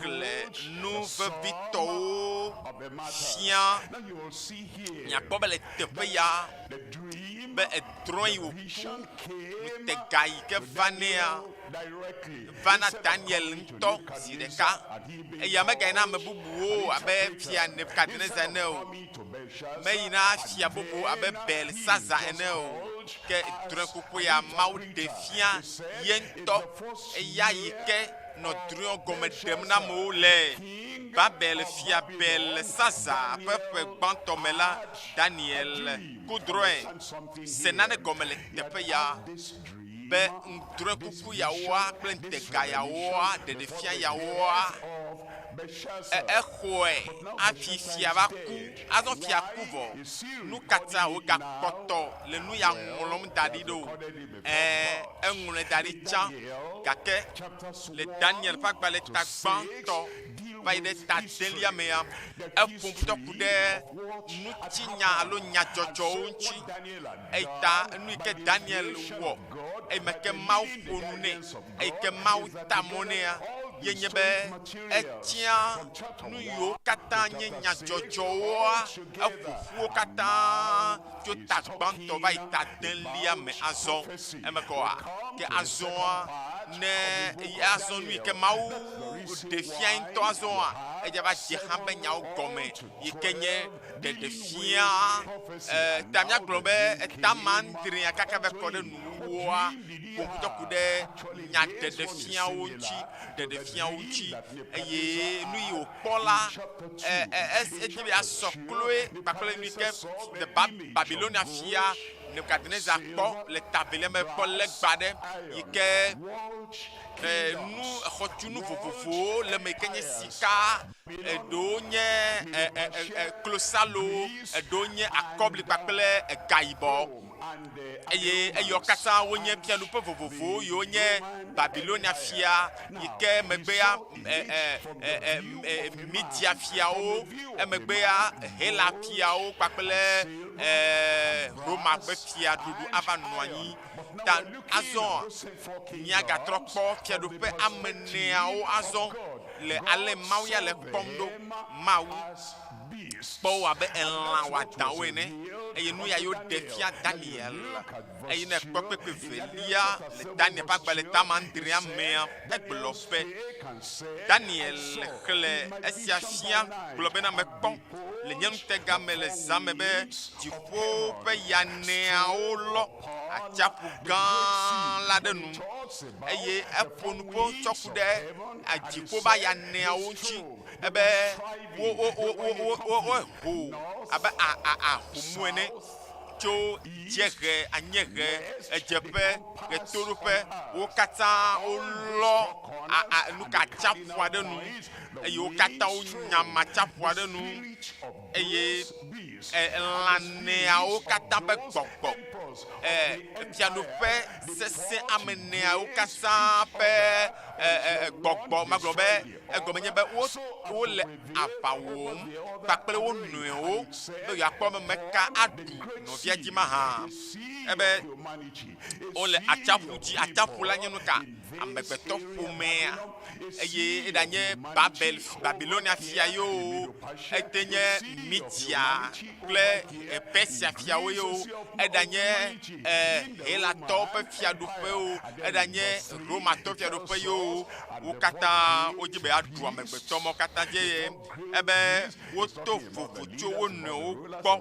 exlẽ nu vevitɔwo fia. Miakpɔ be le teƒe ya be edrɔ̃ yi wòku, ŋutega yi ke va nɛa va na Daniel ŋutɔ zi ɖeka. Eya megayi na ame bubuwo abe fia Nebukadnezar ene o. Meyi na fia bubu abe Belsazar ene o. Ke drɔ̃ekuku ya Mawu ɖe fia ye ŋutɔ, eya yi ke nɔ drɔ̃e gɔme ɖem na amewo le Babel fia Belsazar ƒe ƒe gbãtɔ me la, Daniel ku drɔ̃e se nane gɔme le teƒe ya be drɔ̃ekuku yawoa kple ŋutega yawoa, ɖeɖefia yawoa, exɔe hafi fia va ku. Azɔ fia ku vɔ. Nu ka ta wògakpɔtɔ le nu ya ŋlɔm da ɖi ɖo? Ɛ̃, eŋlɔe da ɖi tsã. Gake le Daniel ƒe agbalẽ ta gbãtɔ va yi ɖe ta adelia mea, eƒo ŋutɔ ku ɖe ŋutinya alo nyadzɔdzɔwo ŋuti. Eyi ta nu yi ke Daniel wɔ eyime ke Mawu ƒo nu nɛ, eyi ke Mawu ta mɔ nɛa, ye nye be etia nu yiwo katã nye nyadzɔdzɔwoa, eƒo ƒu wo katã tso ta gbãtɔ va yi ta adelia me azɔ. Eme kɔa? Ke azɔa, ne azɔ nu yi ke Mawu ɖe fiae ŋutɔ azɔa, edze va dze xã be nyawo gɔme yi ke nye ɖeɖefia. E, ta míagblɔ be eta mandrea kaka va kɔ ɖe nuwuwua ƒo ŋutɔ ku ɖe nya ɖeɖefiawo ŋuti, ɖeɖefiawo ŋuti eye nu yi wòkpɔ la, e, e, edzi be yeasɔ kloe kpakple nu yi ke the ba Babilonia fia Nebukadnezar kpɔ le ta velia me kpɔ legba ɖe yi ke e, nu xɔtunu vovovowo le eme yi ke nye sika, eɖewo nye e, e, e, e, klosalo, eɖewo nye akɔbli kpakple gayibɔ. Eye eyɔ katã wonye fiaɖuƒe vovovowo yiwo nye Babilonia fia yi ke megbea e, e, e, e, e, Media fiawo, emegbea Hela fiawo kpakple e, Roma ƒe fiaɖuɖu ava nɔ anyi. Ta azɔ míagatrɔ kpɔ fiaɖuƒe ame eneawo azɔ le ale Mawu ya le kpɔm ɖo. Mawu kpɔ wo abe elã wɔadãwo ene, eye nu ya yewo ɖe fia Daniel. Eye ne ekpɔ kpekpe velia le Daniel ƒe agbalẽ tame adrea mea, egblɔ be, Daniel xlẽ esia fia gblɔ bena, Mekpɔ le nye ŋutega me le zã me be dziƒo ƒe ya eneawo lɔ atsiaƒu gã la ɖe nu, eye eƒo nu ƒo tsɔ ku ɖe dziƒo ƒe aya eneawo ŋuti ebe wo wo wo wo wo wo woho abe a a ahomu ene tso dziehe, anyiehe, ɣedzeƒe, ɣetoɖoƒe. Wo katã wolɔ a a nu ka atsiaƒua ɖe nu eye wo katã wonyama atsiaƒua ɖe nu eye e lã eneawo katã ƒe gbɔgbɔ e fiaɖuƒe sesẽ ame eneawo katã ƒe e e gbɔgbɔ magblɔ be Egɔme nye be wo wole aʋa wɔm kpakple wo nɔewo be yewoakpɔ be meka aɖu nɔvia dzi mahã. Ebe wole atsiaƒu dzi. Atsiaƒu la nye nu ka? Amegbetɔ ƒomea. Eye eɖanye Babel, Babilonia fia ye o, ete nye Media kple Persia fiawo ye o, eɖanye Helatɔwo ƒe fiaɖuƒe o, eɖanye Romatɔwo fiaɖuƒe ye o, Wo katã wodi be yeaɖu amegbetɔ mawo katã dzi eye ebe woto vovo tso wo nɔewo gbɔ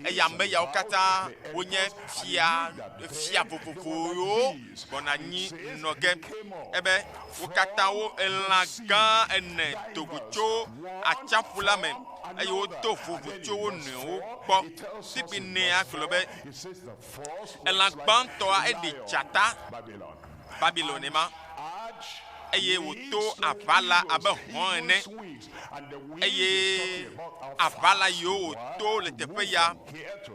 eye ame yawo katã wonye fia fia vovovowo gbɔna anyi nɔ ge. Ebe wo katã wo elã gã ene do go tso atsiaƒu la me eye woto vovo tso wo nɔewo gbɔ. Kpukpui nea gblɔ be elã gbãtɔa eɖi dzata. Babilon ema, eye wòto aʋala abe hɔ̃ ene, eye aʋala yiwo wòto le teƒe ya,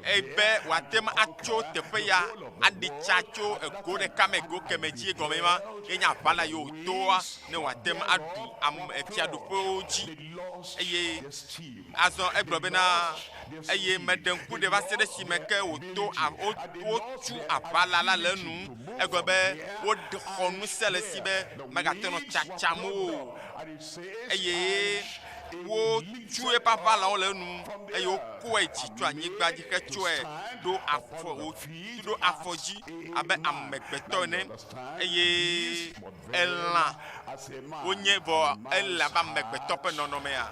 ebe wòate ŋu atso teƒe ya aɖi tsa tso ego ɖeka me go keme dzi gɔme ma, ye nye aʋala yiwo wòtoa ne wòate ŋu aɖu ame fiaɖuƒewo dzi. Eye azɔ egblɔ bena, Eye meɖe ŋku ɖe va se ɖe esime ke wòto wotu aʋala la le enu. Egblɔ be woxɔ ŋusẽ le esi be megatrɔ. mete nɔ tsatsam o. Eye wotu eƒe aʋalawo le enu eye wokɔe dzi tso anyigba dzi hetsɔe ɖo afɔ wotu ɖo afɔ dzi abe amegbetɔ ene eye elã wonye vɔ ele abe amegbetɔ ƒe nɔnɔmea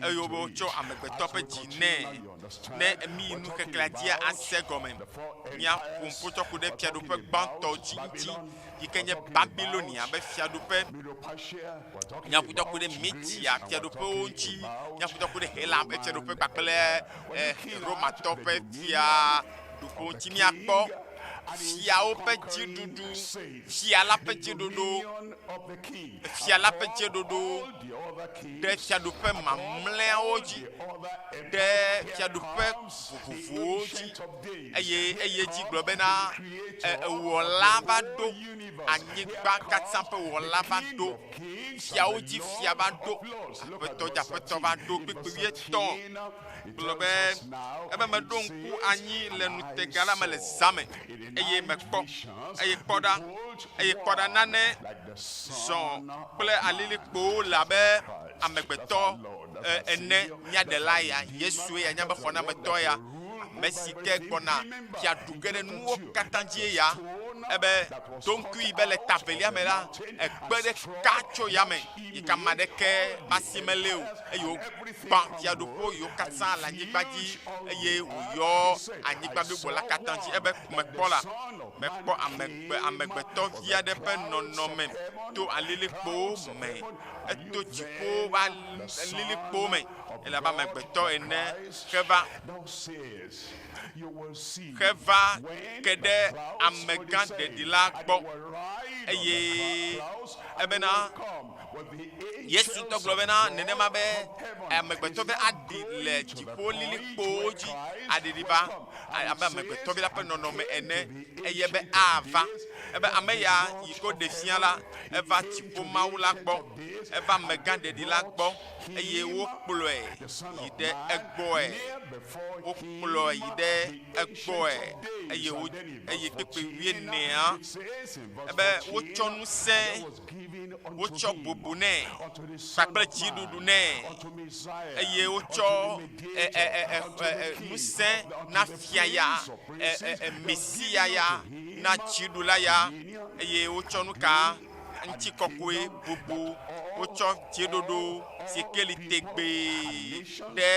eye wotsɔ amegbetɔ ƒe dzi nɛ ne mi nuxexlẽa dzia ase gɔme. Míaƒo ƒu tsɔ ku ɖe fiaɖuƒe gbãtɔ dzi ŋuti yi ke nye Babilonia ƒe fiaɖuƒe. Míaƒo tsɔ ku ɖe Media fiaɖuƒewo ŋuti. Míaƒo tsɔ ku ɖe Hela ƒe fiaɖuƒe kpakple eh, Romatɔ ƒe fiaɖuƒewo ŋuti. Míakpɔ fiawo ƒe dziɖuɖu, fia la ƒe dziɖuɖu, fia la ƒe dziɖuɖu ɖe fiaɖuƒe mamlɛawo dzi, ɖe fiaɖuƒe vovovowo dzi. Eye eye dzi gblɔ bena, Ewɔla va ɖo, anyigba katã ƒe wɔla va ɖo, fiawo dzi fia va ɖo, aƒetɔ dzi aƒetɔ va ɖo. Kpukpui wuietɔ̃ gblɔ be, Ebe meɖo ŋku anyi le ŋutega la me le zã me, eye mekpɔ, eye kpɔ ɖa, eye kpɔ ɖa nane zɔ kple alilikpowo le abe amegbetɔ ene. Mía Ɖela ya, Yesue ya, míaƒe xɔnametɔ ya, ame si ke gbɔna fia ɖu ge ɖe nuwo katã dzie ya. Ebe ɖo ŋkui be le ta velia me la, ekpe ɖeka tso yame yi ke ame aɖeke ƒe asi meli o eye wògbã fiaɖuƒewo yiwo katã le anyigba dzi eye wòyɔ anyigba blibo la katã dzi. Ebe mekpɔ la, mekpɔ amegbe, amegbetɔvi aɖe ƒe nɔnɔme to alilikpowo me. Eto dziƒo ƒe alilikpowo me ele abe amegbetɔ ene heva heva ke ɖe amegã ɖeɖi la gbɔ eye ebena Yesu ŋutɔ gblɔ bena nenema be amegbetɔ be aɖi le dziƒo lilikpowo dzi aɖiɖi va abe amegbetɔvi la ƒe nɔnɔme ene eye be ava ebe ame ya yi ke woɖe fia la eva dziƒo Mawu la gbɔ, eva amegã ɖeɖi la gbɔ eye wokplɔe yi ɖe egbɔe. Wokplɔe yi ɖe egbɔe eye wo eye kpekpe wuienea ebe wotsɔ ŋusẽ, wotsɔ bubu nɛ kpakple dziɖuɖu nɛ eye wotsɔ e, e, e, e, e, ŋusẽ na fia ya, e, e, e, Mesia ya, na dziɖula ya eye wotsɔ nu ka ŋutikɔkɔe bubu, wotsɔ dziɖoɖo si ke li tegbee ɖe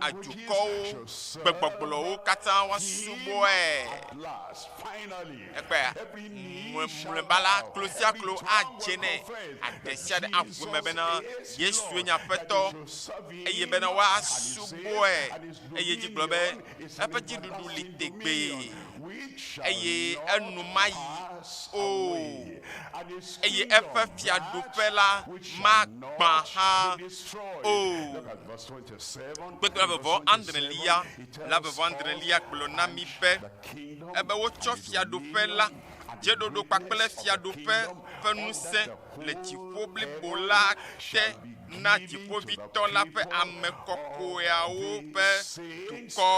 adukɔwo, gbegbɔgblɔwo katã woasubɔe. Egbea, mlɔeba la, klo sia klo adze nɛ, aɖe sia ɖe aʋu eme bena Yesue nye Aƒetɔ eye bena woasubɔe. Eye dzi gblɔ be eƒe dziɖuɖu li tegbee. eye enu mayi o, eye eƒe fiaɖuƒe la magbã hã o. Kpekpe vevɔ adrelia la vevɔ adrelia gblɔ na mí be, ebe wotsɔ fiaɖuƒe la, dzeɖoɖo kpakple fiaɖuƒe ƒe ŋusẽ le dziƒo blibo la te na Dziƒoʋĩtɔ la ƒe ame kɔkɔeawo ƒe dukɔ,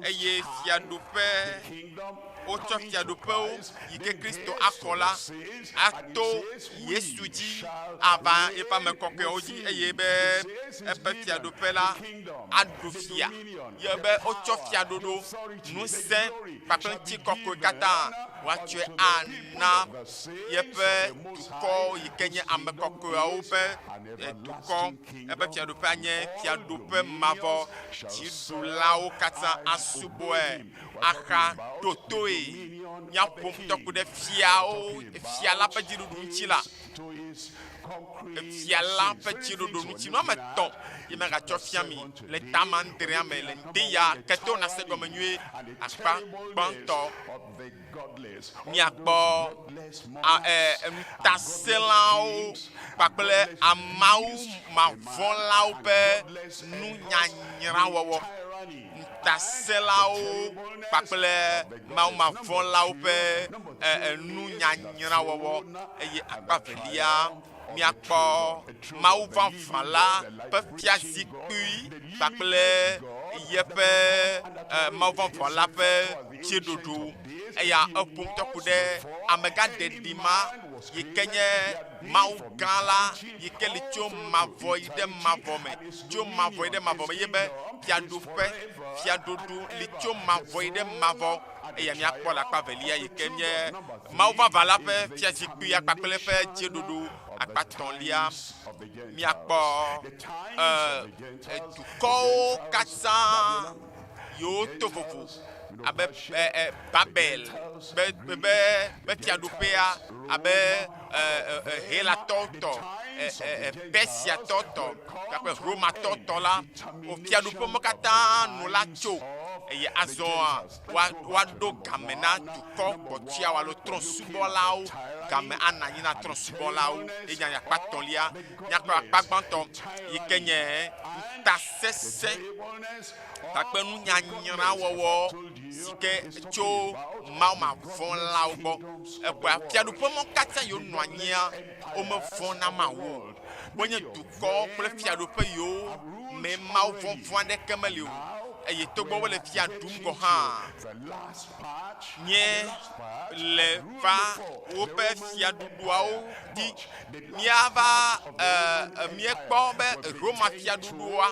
eye fiaɖuƒe, wotsɔ fiaɖuƒewo yi ke Kristo axɔ la ato Yesu dzi ava eƒe ame kɔkɔeawo dzi, eye be eƒe fiaɖuƒe la aɖu fia. Ye be wotsɔ fiaɖoɖo, ŋusẽ kpakple ŋutikɔkɔe katã woatsɔe ana yeƒe dukɔ yi ke nye ame kɔkɔeawo ƒe dukɔ. Eƒe fiaɖuƒe anye fiaɖuƒe mavɔ. Dziɖulawo katã asubɔe aha ɖo toe. Míaƒo ŋutɔ ku ɖe fiawo, fia la ƒe dziɖuɖu ŋuti la. Fia la ƒe dziɖuɖu ŋuti nu ame etɔ̃ ye megatsɔ fia mi le tame adrea me le ŋdi ya ke to nase gɔme nyuie akpa gbãtɔ. Miakpɔ ŋutasẽlawo kpakple amawu mavɔ̃lawo ƒe nunyanyrawɔwɔ. Ŋutasẽlawo kpakple mawu mavɔ̃lawo ƒe nunyanyrawɔwɔ. Eye akpa velia, míakpɔ Mawu vavã la ƒe fiazikpui kpakple yeƒe Mawu vavã la ƒe dziɖuɖu. Eya eƒo ŋutɔ ku ɖe amegã ɖeɖi ma yi ke nye Mawu gã la, yi ke li tso mavɔ yi ɖe mavɔ me, tso mavɔ yi ɖe mavɔ me, ye be fiaɖuƒe, fiaɖuɖu li tso mavɔ yi ɖe mavɔ. Eya míakpɔ le akpa velia yi ke nye Mawu vavã la ƒe fiazikpuia kpakple eƒe dziɖuɖu. Akpa tɔ̃lia, míakpɔ e, dukɔwo katã yiwo to vovo abe e, e, Babel be, be, be, be fiaɖuƒea abe e, e, e, Helatɔwo tɔ, e, e, e, Persiatɔwo tɔ kpakple Romatɔwo tɔ la, wo fiaɖuƒe me katã nu la tso eye azɔa woaɖo game na dukɔ kpɔtɔeawo alo trɔ̃subɔlawo. Game anɔ anyi na trɔ̃subɔlawo. Ye nye akpa etɔ̃lia. Míakpɔ akpa gbãtɔ yi ke nye ŋutasesẽ kpakple nunyanyrawɔwɔ si ke tso Mawu mavɔ̃lawo gbɔ. Ekpɔa fiaɖuƒe mɔ katã yiwo nɔ anyia, womevɔ̃ na Mawu o. Wonye dukɔ kple fiaɖuƒe yiwo me Mawu vɔvɔ̃ aɖeke meli o, eye togbɔ wole fia ɖum gɔ̃ hã, nye le va woƒe fiaɖuɖuawo dzi. Míava e, míekpɔ be Roma fiaɖuɖua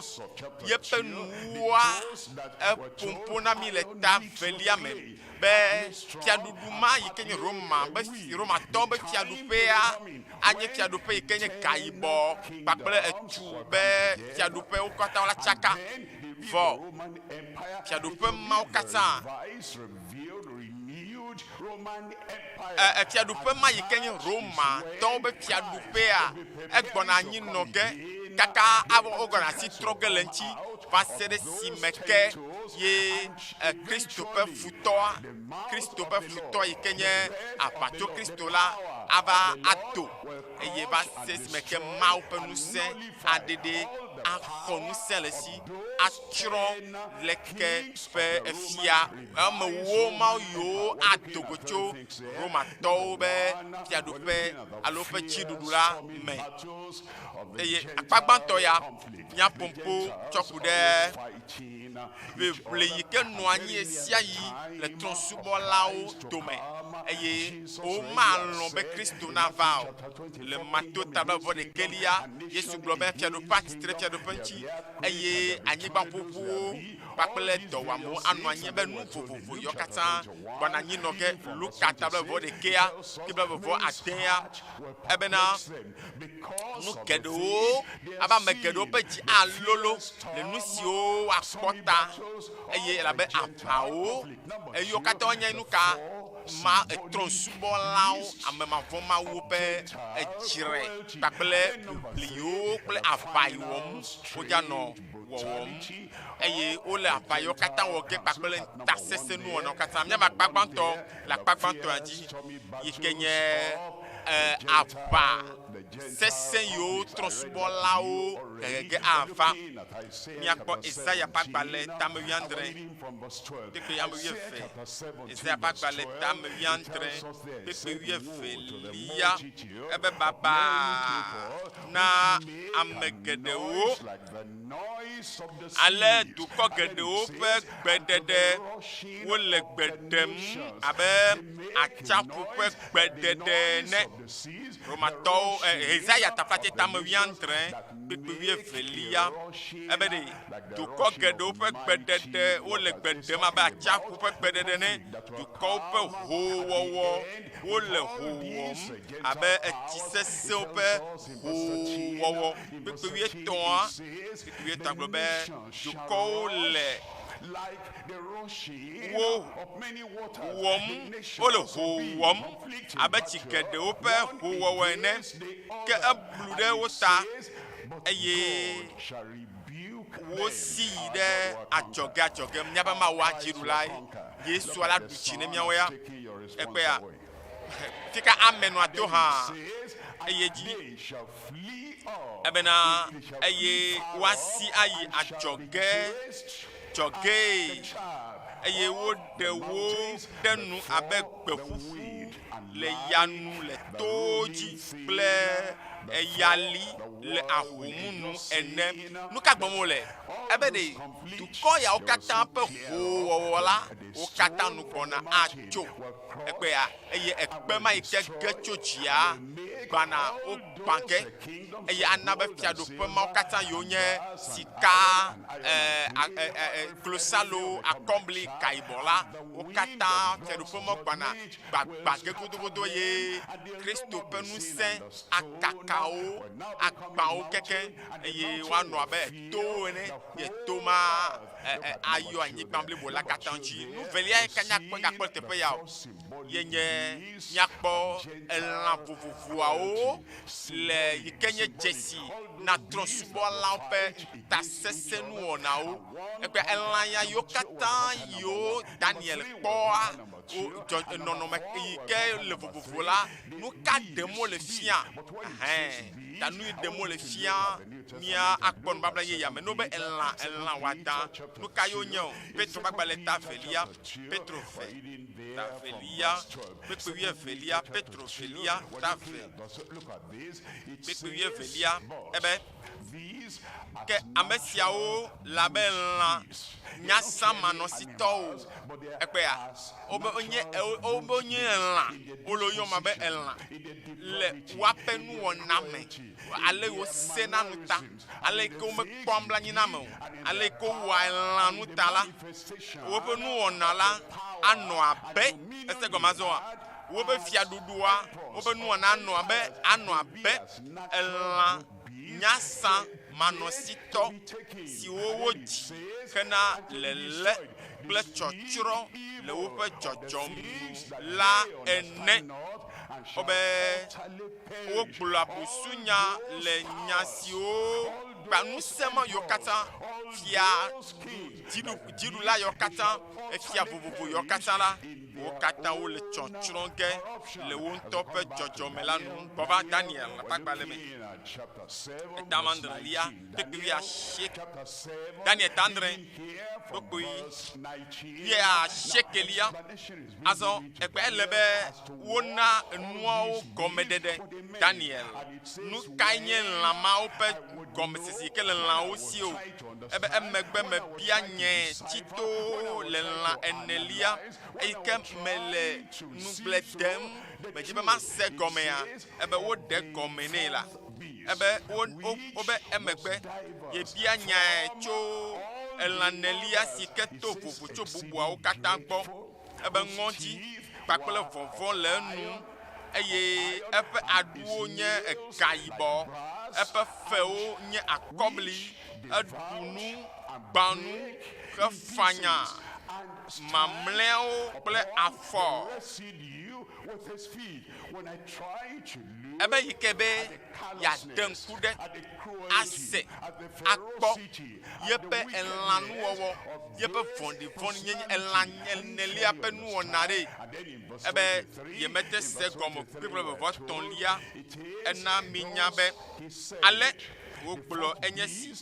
yeƒe nuwuwua eƒoƒo na mí le ta velia me. be fiaɖuɖu ma yi ke nye Roma be Romatɔwo be fiaɖuƒea anye fiaɖuƒe yi ke nye gayibɔ kpakple etu be fiaɖuƒewo katã la tsaka. Vɔ fiaɖuƒe mawo katã e, fiaɖuƒe ma yi ke nye Romatɔwo be fiaɖuƒea egbɔna anyi nɔ ge kaka avɔ wogɔna asi trɔ ge le ŋuti va se ɖe esime ke ye Kristo ƒe futɔa, Kristo ƒe futɔ yi ke nye aʋatso Kristo la ava ado eye va se esime ke Mawu ƒe ŋusẽ aɖeɖe axɔ ŋusẽ le esi atsrɔ̃ leke ƒe fia amewo Mawu yiwo ado go tso Romatɔwo be fiaɖuƒe alo woƒe dziɖuɖu la me. Eye akpa gbãtɔ ya míaƒo ƒu tsɔ ku ɖe ʋiʋli yi ke nɔa anyi ɣesiaɣi le trɔ̃subɔlawo dome eye womalɔ̃ be Kristo nava o. Le Mateo ta blaeve-vɔ-ɖekɛlia, Yesu gblɔ be Fiaɖuƒe atsi tre fiaɖuƒe ŋuti eye anyigbaʋuʋuwo kpakple dɔwɔamewo anɔ anyi be nu vovovo yiwo katã gbɔna anyi nɔ ge. Luka ta blaeve-vɔ-ɖekɛa kple blaeve-vɔ-adea ebena nu geɖewo ava ame geɖewo ƒe dzi alolo le nu siwo woakpɔ ta eye elabe aʋawo eye wo katã wonye nu ka ma etrɔ̃subɔlawo ame mavɔ̃mawuwo ƒe edzre kpakple ʋiʋliwo kple aʋa yi wɔm wodzanɔ wɔwɔm eye wole aʋa yiwo katã wɔ ge kpakple ŋutasesẽ nuwɔnawo katã. Míava akpa gbãtɔ le akpa gbãtɔa dzi yi ke nye aʋa sesẽ yiwo trɔ̃subɔlawo hehege ava. Míakpɔ Esaya ƒe agbalẽ tame wuiadre kpekpe ame wuieve. Esaya ƒe agbalẽ tame wuiadre kpekpe wuievelia. Ebe baba na ame geɖewo. Ale dukɔ geɖewo ƒe gbeɖeɖe wole gbe ɖem abe atsiaƒu ƒe gbeɖeɖe ene. Romatɔwo, Yesaya taflatse tame wuiadre kpukpui wuievelia, ebe ɖe dukɔ geɖewo ƒe gbeɖeɖe wole gbe ɖem abe atsiaƒu ƒe gbeɖeɖe ene. Dukɔwo ƒe hoowɔwɔ wole hoo wɔm abe etsi sesẽwo ƒe hoowɔwɔ. Kpukpui wuietɔ̃a, kpukpui wuietɔ̃a gblɔ be dukɔwo le wo wɔm, wole hoo wɔm abe tsi geɖewo ƒe hoowɔwɔ ene, ke eblu ɖe wo ta eye wosi yi ɖe adzɔge adzɔge. Míaƒe Mawua dziɖulae Yesu la ɖu dzi ne míawo ya. Ekpea fika ame nɔa to hã eye dzi ebena eye woasi ayi adzɔge dzɔgee eye woɖe wo ɖe nu abe gbe ƒuƒu le ya nu le towo dzi kple. eyali le ahomu nu ene. Nu ka gblɔm wole? Ebe ɖe dukɔ yawo katã ƒe hoowɔwɔ la, wo katã nu gbɔna atso egbea eye ekpe ma yi ke ge tso dzia gbana wogbã ge eye ana be fiaɖuƒe mawo katã yiwo nye sika, klosalo, akɔbli, gayibɔ la, wo katã fiaɖuƒe mawo gbana gbagbã ge godogodo eye Kristo ƒe ŋusẽ akaka wo, agbã wo kekeŋ eye woanɔ abe towo ene ye to ma ayɔ anyigba blibo la katã dzi. Nu velia yi ke míakpɔ gakpɔ le teƒe ya o ye nye míakpɔ elã vovovoawo le yi ke nye dzesi na trɔ̃subɔlawo ƒe tasesẽnuwɔnawo. Ekpe elã ya yiwo katã yiwo Daniel kpɔa wo dzɔ nɔnɔme yi ke le vovovo la, nu ka ɖem wole fia? Ɛhɛn, ta nu yi ɖem wole fia mía akpɔ nubabla yeyea me. Ne wobe elã, elã wɔadã, nu ka ye wonye o? Petro ƒe agbalẽ ta velia, Petro ve, ta velia, kpekpe wuievelia, Petro velia, ta ve, kpekpe wuievelia, ebe, Ke ame siawo le abe lã nyasamanɔsitɔwo. Ekpea, wobe wonye, wobe wonye lã, wole wo yɔm abe elã le woaƒe nuwɔna me, ale yi wosena nu ta, ale yi ke womekpɔa mlɔanyi na ame o, ale yi ke wowɔa elã nu ta la, woƒe nuwɔna la anɔ abe, ese gɔme azɔ oa? Woƒe fiaɖuɖua, woƒe nuwɔna anɔ abe, anɔ abe elã nyasã manɔsitɔ siwo wodzi hena léle kple tsɔtsrɔ̃ le woƒe dzɔdzɔm nu la ene. Wobe wogblɔa busunya le nya siwo gba ŋusẽ ma yiwo katã fia dziɖula yiwo katã, efia vovovo yiwo katã la, Wo katã wole tsɔtsrɔ̃ ge le wo ŋutɔ ƒe dzɔdzɔme la nu. Gbɔ va Daniel ƒe agbalẽ me, eta adrelia, kpukpui wuiasieke. Daniel ta adre, kpukpui wuiasiekelia. Azɔ egbe ele be wona nuawo gɔmeɖeɖe Daniel. Nu kae nye lã mawo ƒe gɔmesese yi ke le lãwo si o? Ebe emegbe mebia nye tsito le lã enelia eyi ke mele ŋugble dem medzi be mase gɔmea, ebe woɖe gɔme nɛ la, ebe wo, wo, wobe emegbe yebia nyae tso elã enelia si ke to vovo tso bubuawo katã gbɔ, ebe ŋɔdzi kpakple vɔvɔ̃ le enu, eye eƒe aɖuwo nye ega yibɔ, eƒe fewo nye akɔbli, eɖu nu, gbã nu, hefanya mamlɛawo kple afɔ. Ebe yi ke be yeaɖe ŋku ɖe, ase, akpɔ yeƒe elãnuwɔwɔ, yeƒe vɔ̃ɖivɔ̃ɖinyenye, elã enelia ƒe nuwɔna ɖe. Ebe yemete se gɔme o. Kpukpui vɔvɔ etɔ̃lia ena mínya be ale wògblɔ enye si,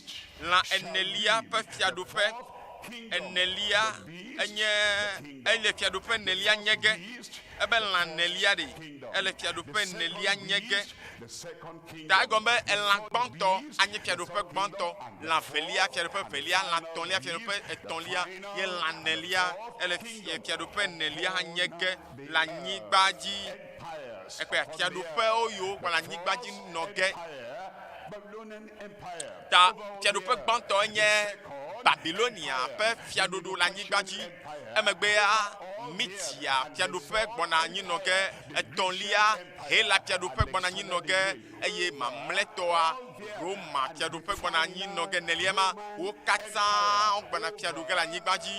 Lã enelia ƒe fiaɖuƒe enelia enye ele fiaɖuƒe enelia nye ge. Ebe lã enelia ɖe ele fiaɖuƒe enelia nye ge. Ta egɔme be elã gbãtɔ anye fiaɖuƒe gbãtɔ, lã velia fiaɖuƒe velia, lã tɔ̃lia fiaɖuƒe etɔ̃lia ye lã enelia ele fiaɖuƒe enelia hã nye ge le anyigba dzi. Ekpea fiaɖuƒewo yiwo gbɔ le anyigba dzi nɔ ge. Ta fiaɖuƒe gbãtɔ nye Babilonia ƒe fiaɖuɖu le anyigba dzi. Emegbea Media fiaɖuƒe gbɔna anyi nɔ ge. Etɔ̃lia Hela fiaɖuƒe gbɔna anyi nɔ ge eye mamlɛtɔa Roma fiaɖuƒe gbɔna anyi nɔ ge. Enelia ma, wo katã wogbɔna fiaɖu ge le anyigba dzi.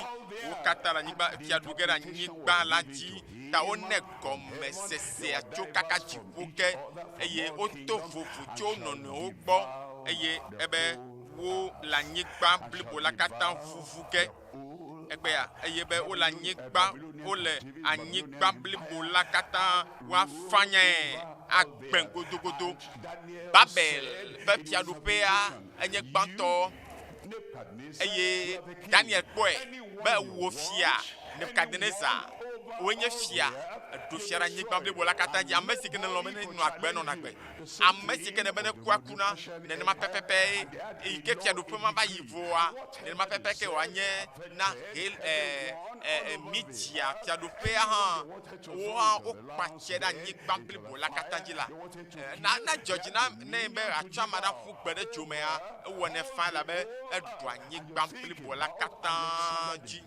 Wo katã le anyigba fiaɖu ge le anyigba la dzi. Ta wone gɔmesesea tso kaka dziƒo ke eye woto vovo tso nɔnɔewo gbɔ eye ebe wo le anyigba blibo la katã vuvu ge egbea eye be wole anyigba wole anyigba blibo la katã woafanyae agbe godogodo. Babel ƒe fiaɖuƒea enye gbãtɔ eye Daniel kpɔe be wò fia Nebukadnezar. Wòe nye fia, èɖu fia ɖe anyigba blibo la katã dzi. Ame si ke nèlɔ̃ be nenɔ agbe, nɔna agbe. Ame si ke nèbe nekua, kuna. Nenema pɛpɛpɛ yi ke fiaɖuƒe ma va yi vɔa, nenema pɛpɛ ke wòanye na Hel, ɛ, ɛ, ɛ, Media fiaɖuƒea hã. Wo hã wokpa tse ɖe anyigba blibo la katã dzi la. Na, na dzɔ dzi na nɛ be atsɔ ame aɖe aƒu gbe ɖe dzo mea, ewɔnɛ faa elabe eɖu anyigba blibo la katã dzi.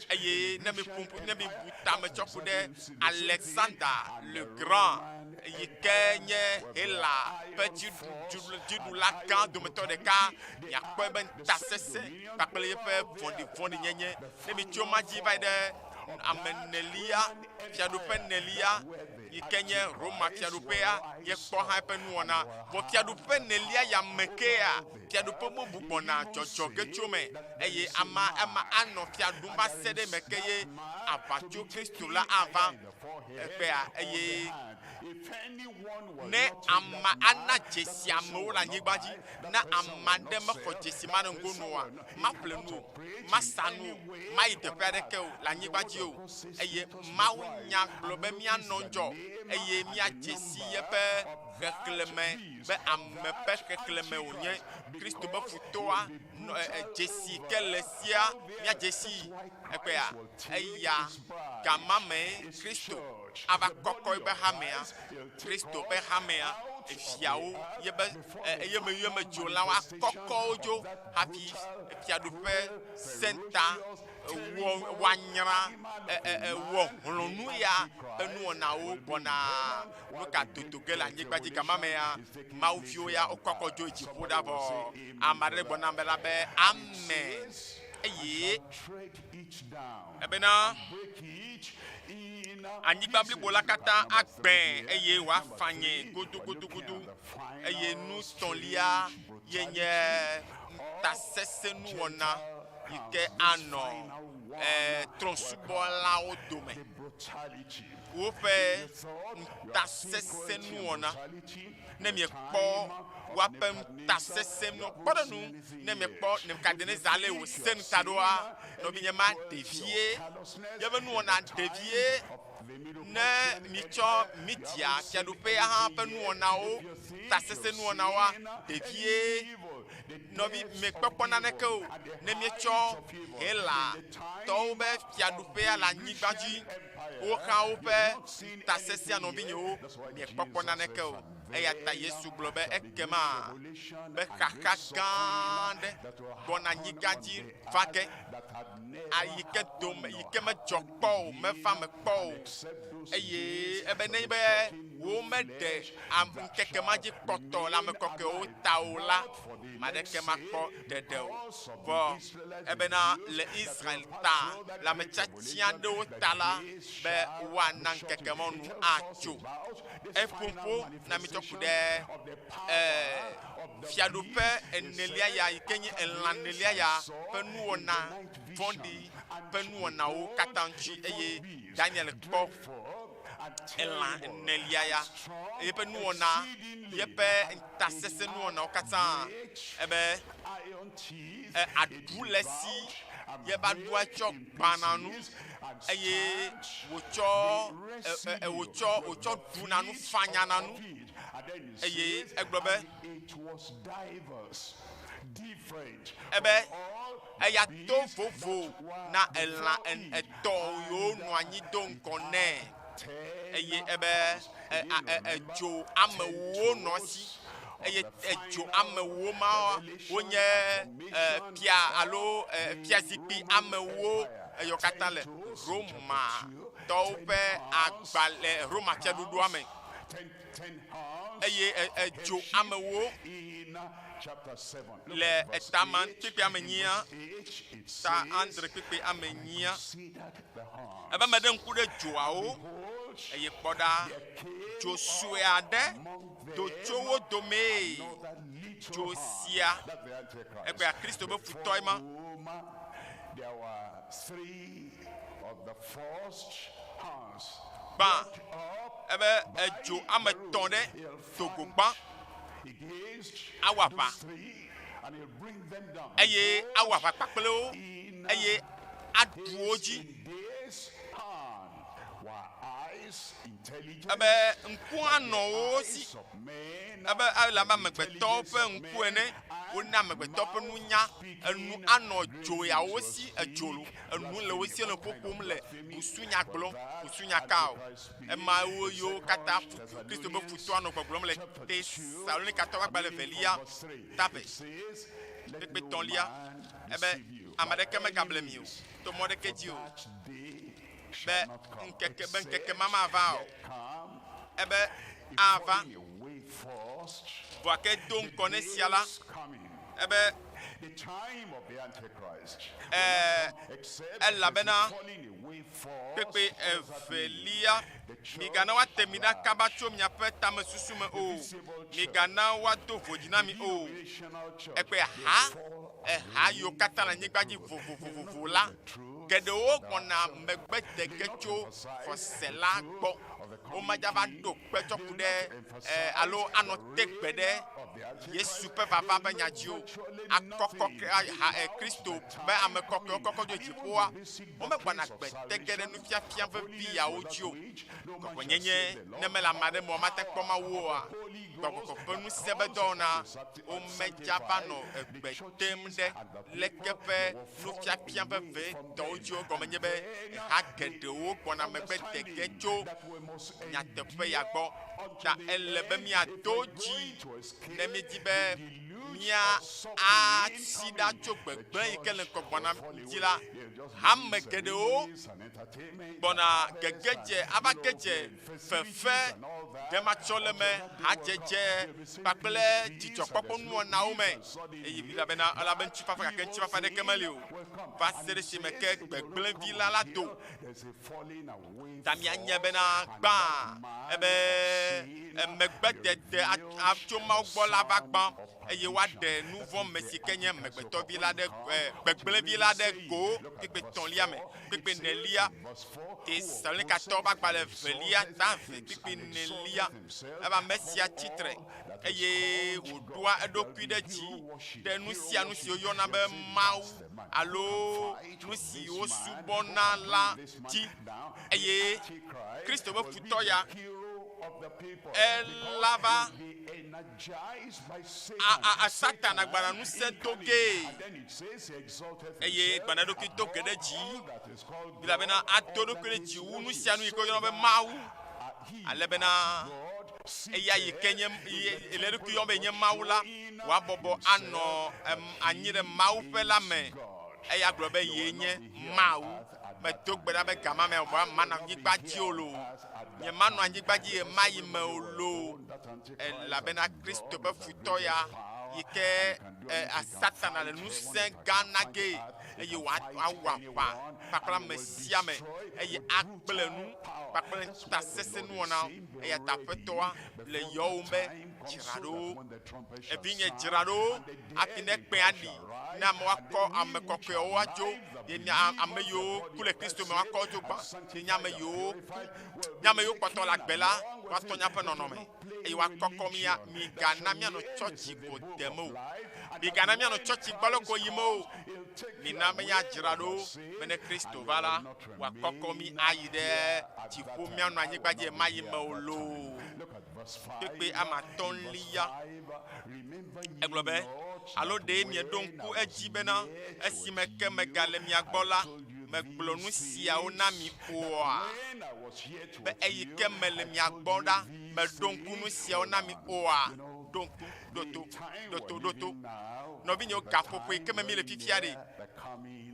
Eye ne miƒo, ne mibu tame tsɔ ku ɖe Alexander le Grand yi ke nye Hela ƒe dziɖula gã dometɔ ɖeka, miakpɔe be ŋutasesẽ kpakple eƒe vɔ̃ɖivɔ̃ɖinyenye. Ne mitso ema dzi va yi ɖe ame enelia, fiaɖuƒe enelia yi ke nye Roma fiaɖuƒea, míekpɔ hã eƒe nuwɔna. Vɔ fiaɖuƒe enelia ya me kea, fiaɖuƒe bubu gbɔna dzɔdzɔ ge tso eme, eye ama ema anɔ fia ɖum va se ɖe eme ke ye aʋatso Kristo la ava egbea. Eye ne ama ana dzesi amewo le anyigba dzi, ne ame aɖe mexɔ dzesi ma ɖe ŋgonu oa, maƒle nu o, masa nu o, mayi teƒe aɖeke o le anyigba dzi o. Eye Mawu nya gblɔ be míanɔ ŋudzɔ eye míadze si yeƒe xexlẽme be ame ƒe xexlẽme wònye. Kristo ƒe futɔa nɔ dzesi ke le sia míadze sii egbea. Eya gama mee Kristo ava kɔkɔ eƒe hamea, Kristo ƒe hamea, eviawo, yebe eyeme yomedzolawo akɔkɔ wo dzo hafi fiaɖuƒe sẽta wɔ woanyra wɔ hlɔ̃nu ya ƒe nuwɔnawo gbɔna nu ka dodo ge le anyigba dzi gama mea Mawu viwo ya wokɔkɔ dzo yi dziƒo ɖa vɔ ame aɖe gblɔ nam be la be amen eye ebena anyigba blibo la katã agbẽ eye wòafanye godogodogodo eye nu tɔ̃lia ye nye ŋutasesẽnuwɔna yi ke anɔ eh, trɔ̃subɔlawo dome. Woƒe ŋutasesẽnuwɔna. Ne miekpɔ woaƒe ŋutasesẽnu, kpɔ ɖe nu, ne miekpɔ Nebukadnezar ale wòsẽ ŋuta ɖoa, nɔvinye ma ɖevie, yeƒe nuwɔna ɖevie. Ne mitsɔ Media fiaɖuƒea hã ƒe nuwɔnawo, ŋutasesẽnuwɔnawoa, ɖevie. Nɔvi, mekpɔkpɔ naneke o ne míetsɔ Helatɔwo ƒe fiaɖuƒea le anyigba dzi. Woxa woƒe ŋutasesẽa, nɔvinyewo, miekpɔkpɔ naneke o. Eya ta Yesu gblɔ be, Ekema be xaxa gã aɖe gbɔna anyigba dzi va ge, ayi ke dome, yi ke medzɔ kpɔ o, meva me kpɔ o. Eye ebe nenye be womeɖe ŋkeke ma dzi kpɔtɔ le ame kɔkɔewo ta o la, ame aɖeke makpɔ ɖeɖe o. Vɔ ebena le Israel ta, le ame tiatia aɖewo ta la, be woana ŋkeke ma nu atso. Eƒoƒo na mitsɔ ku ɖe fiaɖuƒe enelia ya yi ke nye elã enelia ya ƒe nuwɔna vɔ̃ɖi ƒe nuwɔnawo katã ŋuti eye Daniel kpɔ elã enelia ya yeƒe nuwɔna, yeƒe ŋutasesẽ nuwɔnawo katã ebe aɖu le esi yeƒe aɖua tsɔ gbãna nu eye wòtsɔ wòtsɔ wòtsɔ ɖuna nu fanyana nu eye egblɔ be ebe eya to vovo na elã etɔ̃ yiwo nɔ anyi do ŋgɔ nɛ eye ebe edzo amewo nɔ esi eye edzo amewo ma wonye fia alo fiazikpui amewo eyiwo katã le Romatɔwo ƒe agbalẽ Roma fiaɖuɖua me eye edzo amewo le eta ma kpekpe ame nyia ta andre kpekpe ame nyia ebe meɖe ŋku ɖe dzoawo eye kpɔ ɖa dzo sue aɖe do tso wo domee dzo sia egbea Kristo be futɔe ma. Gbã, ebe edzo ame etɔ̃ ɖe do go gbã awɔ aʋa eye awɔ aʋa kpakple wo eye aɖu wo dzi. Ebe ŋku anɔ wo si ebe ele abe amegbetɔwo ƒe ŋku ene. Wona amegbetɔ ƒe nunya enu anɔ dzo ya wo si edzo lo enu le wo si le ƒoƒom le busunya gblɔm busunya ka o. Emawo yiwo katã Kristo ƒe futɔ anɔ gbɔgblɔm le Tesalonikatɔwo ƒe agbalẽ evelia tave kpekpe tɔ̃lia ebe ame aɖeke megable mi o to mɔ ɖeke dzi o be ŋkeke be ŋkeke ma mava o ebe ava vɔa ke do ŋkɔ ne sia la ebe ɛɛ elabena kpekpe evelia migana woate mi ɖa kaba tso miaƒe tamesusu me o migana woado vodzi na mi o ekpe ha eha yiwo katã le anyigba dzi vovovovovo la geɖewo gbɔna megbe de ge tso xɔse la gbɔ. Womedzava ɖo kpe tsɔ ku ɖe eh, alo anɔ te gbe ɖe Yesu ƒe vava ƒe nya dzi o. Akɔkɔ ha, eh, Kristo be ame kɔkɔewo kɔkɔ dzo dziƒoa, womegbɔna gbe te ge ɖe nufiafia vevi yawo dzi o. Kɔkɔenyenye, ne mele ame aɖe me o, mate kpɔ Mawu oa? Gbɔgbɔ kɔkɔe ƒe ŋusẽ be dɔwɔna, womedzava nɔ egbe tem ɖe leke ƒe nufiafia vevitɔwo dzi o. Egɔme nye be ha geɖewo gbɔna megbe de ge tso nyateƒe ya gbɔ. Ta ele be míado dzi ne míedi be mía asi ɖa tso gbegblẽ yi ke le ŋgɔ gbɔna dzi la. Hame geɖewo gbɔna gege dze ava ge dze fefe, ɖematsɔleme, hadzedze kpakple dzidzɔkpɔkpɔ nuwɔnawo me. Eye Biblia bena, elabe ŋutifafa gake ŋutifafa aɖeke meli o va se ɖe esime ke gbegblẽvi la la do. Ta mianye bena gbã ebe megbedede atso Mawu gbɔ la va gbã eye woaɖe nu vɔ̃ me si ke nye amegbetɔvi la ɖe gbegblẽvi la ɖe go kpekpe tɔ̃lia me kpekpe nelia Tesalonikatɔwo ƒe agbalẽ evelia ta eve kpukpui enelia. Ebe ame sia tsi tre eye wòɖoa eɖokui ɖe dzi ɖe nu sia nu si woyɔna be Mawu alo nu si wosubɔna la dzi. Eye Kristo ƒe futɔ ya ela va a, a, Satana gbana ŋusẽ do gee eye gbana eɖokui do ge ɖe dzi elabena ado eɖokui ɖe dzi wu nu sia nu yi ke woyɔna be Mawu, ale bena eya yi ke nye le eɖokui yɔm be nye Mawu la, wòabɔbɔ anɔ anyi ɖe Mawu ƒe la me. Eya gblɔ be yee nye Mawu. Medo gbe ɖa be gama me manɔ anyigba dzi o loo. Nyemanɔ anyigba dzi ɣemaɣi me o loo, elabena Kristo ƒe futɔ ya yi ke Satana le ŋusẽ gã na gee eye wòawɔ aʋa kpakple ame sia ame eye agblẽ nu kpakple ŋutasesẽ nuwɔnawo. Eya ta Aƒetɔa le yɔwòm be, Dzra ɖo, evinye, dzra ɖo hafi ne kpẽ aɖi, ne amewo akɔ ame kɔkɔewo adzo, ye nye ame yiwo ku le Kristo me woakɔ wo dzo gbã, ye nye ame yiwo ku, nye ame yiwo kpɔtɔ le agbe la, woatɔ míaƒe nɔnɔme eye woakɔkɔ mía. Migana míanɔ tsɔtsi go dem o. Migana míanɔ tsɔtsi gbɔlɔko yim o. Mina be míadzra ɖo be ne Kristo va la, wòakɔkɔ mí ayi ɖe dziƒo míanɔ anyigba dzi ɣemaɣi me o loo. Kpekpe ame atɔ̃lia. Egblɔ be, Alo ɖe mieɖo ŋku edzi bena esime ke megale mia gbɔ la, megblɔ nu siawo na mi oa? Be eyi ke mele mia gbɔ ɖa, meɖo ŋku nu siawo na mi oa? Ɖo ŋku, ɖo to, ɖo to, ɖo to. Nɔvinyewo, gaƒoƒo yi ke me míele fifia ɖe,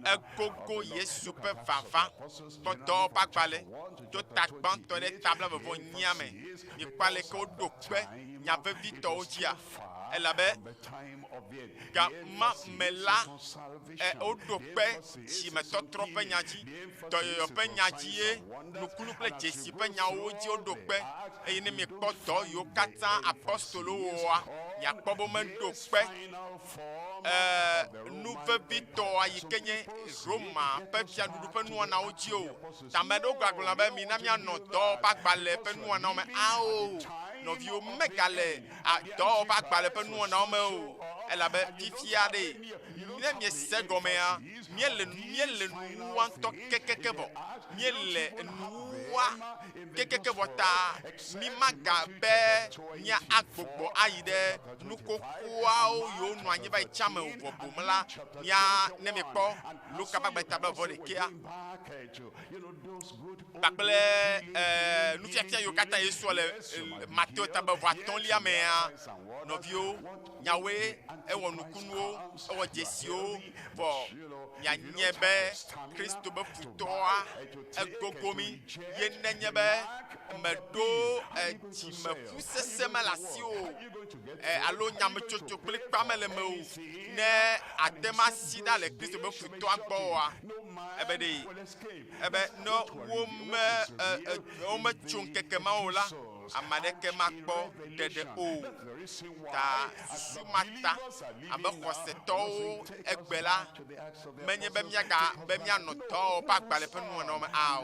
egogo Yesu ƒe vava kpɔ dɔwɔƒe agbalẽ tso ta gbãtɔ ɖe ta blaeve-vɔ-enyia me. Mikpɔ ale ke woɖo kpe nya vevitɔwo dzia? Elabe ga ma me la, e, woɖo kpe dzimetɔtrɔ ƒe nya dzi, dɔyɔyɔ ƒe nya dzi ye nukunu kple dzesi ƒe nyawo dzi woɖo kpe. Eye ne miekpɔ dɔ yiwo katã apostolowo wɔa, miakpɔ be womeɖo kpe e, nu vevitɔa yi ke nye Roma ƒe fiaɖuɖu ƒe nuwɔnawo dzi o. Ta ame aɖewo gagblɔna be mina míanɔ dɔ ƒe agbalẽ ƒe nuwɔnawo me. Ao! Nɔviwo, megale dɔwɔwɔ ƒe agbalẽ ƒe nuwɔnawo me o, elabe fifia ɖe, ne miese gɔmea, míele míele nuwuwua ŋutɔ kekeke vɔ. Míele nuwuwua kekeke vɔ ta mi maga be mía agbugbɔ ayi ɖe nukokoawo yiwo nɔ anyi va yi tsã me o vɔ boŋ la, mía ne miekpɔ Luka ƒe agbalẽ ta blaeve-vɔ-ɖekɛa kpakple e, nufiafia yiwo katã Yesu wɔ le e, Mateo ta blaeve-vɔ-atɔ̃lia mea, nɔviwo, nyawoe ewɔ nukunuwo, ewɔ dzesiwo, vɔ mianye be Kristo be futɔa egogo mi ye nenye be meɖo dzimeƒu sese mele asiwò alo nyametsotso kplikpa mele mewò ne àte ŋu asi ɖa le Kristo be futɔa gbɔ oa, ebe ɖe ebe ne wome wometso ŋkeke ma o la, ame aɖeke makpɔ ɖeɖe o. Ta susu ma ta abe xɔsetɔwo egbe la, menye be míaga be míanɔ dɔwɔwɔ ƒe agbalẽ ƒe nuwɔnawo me ao.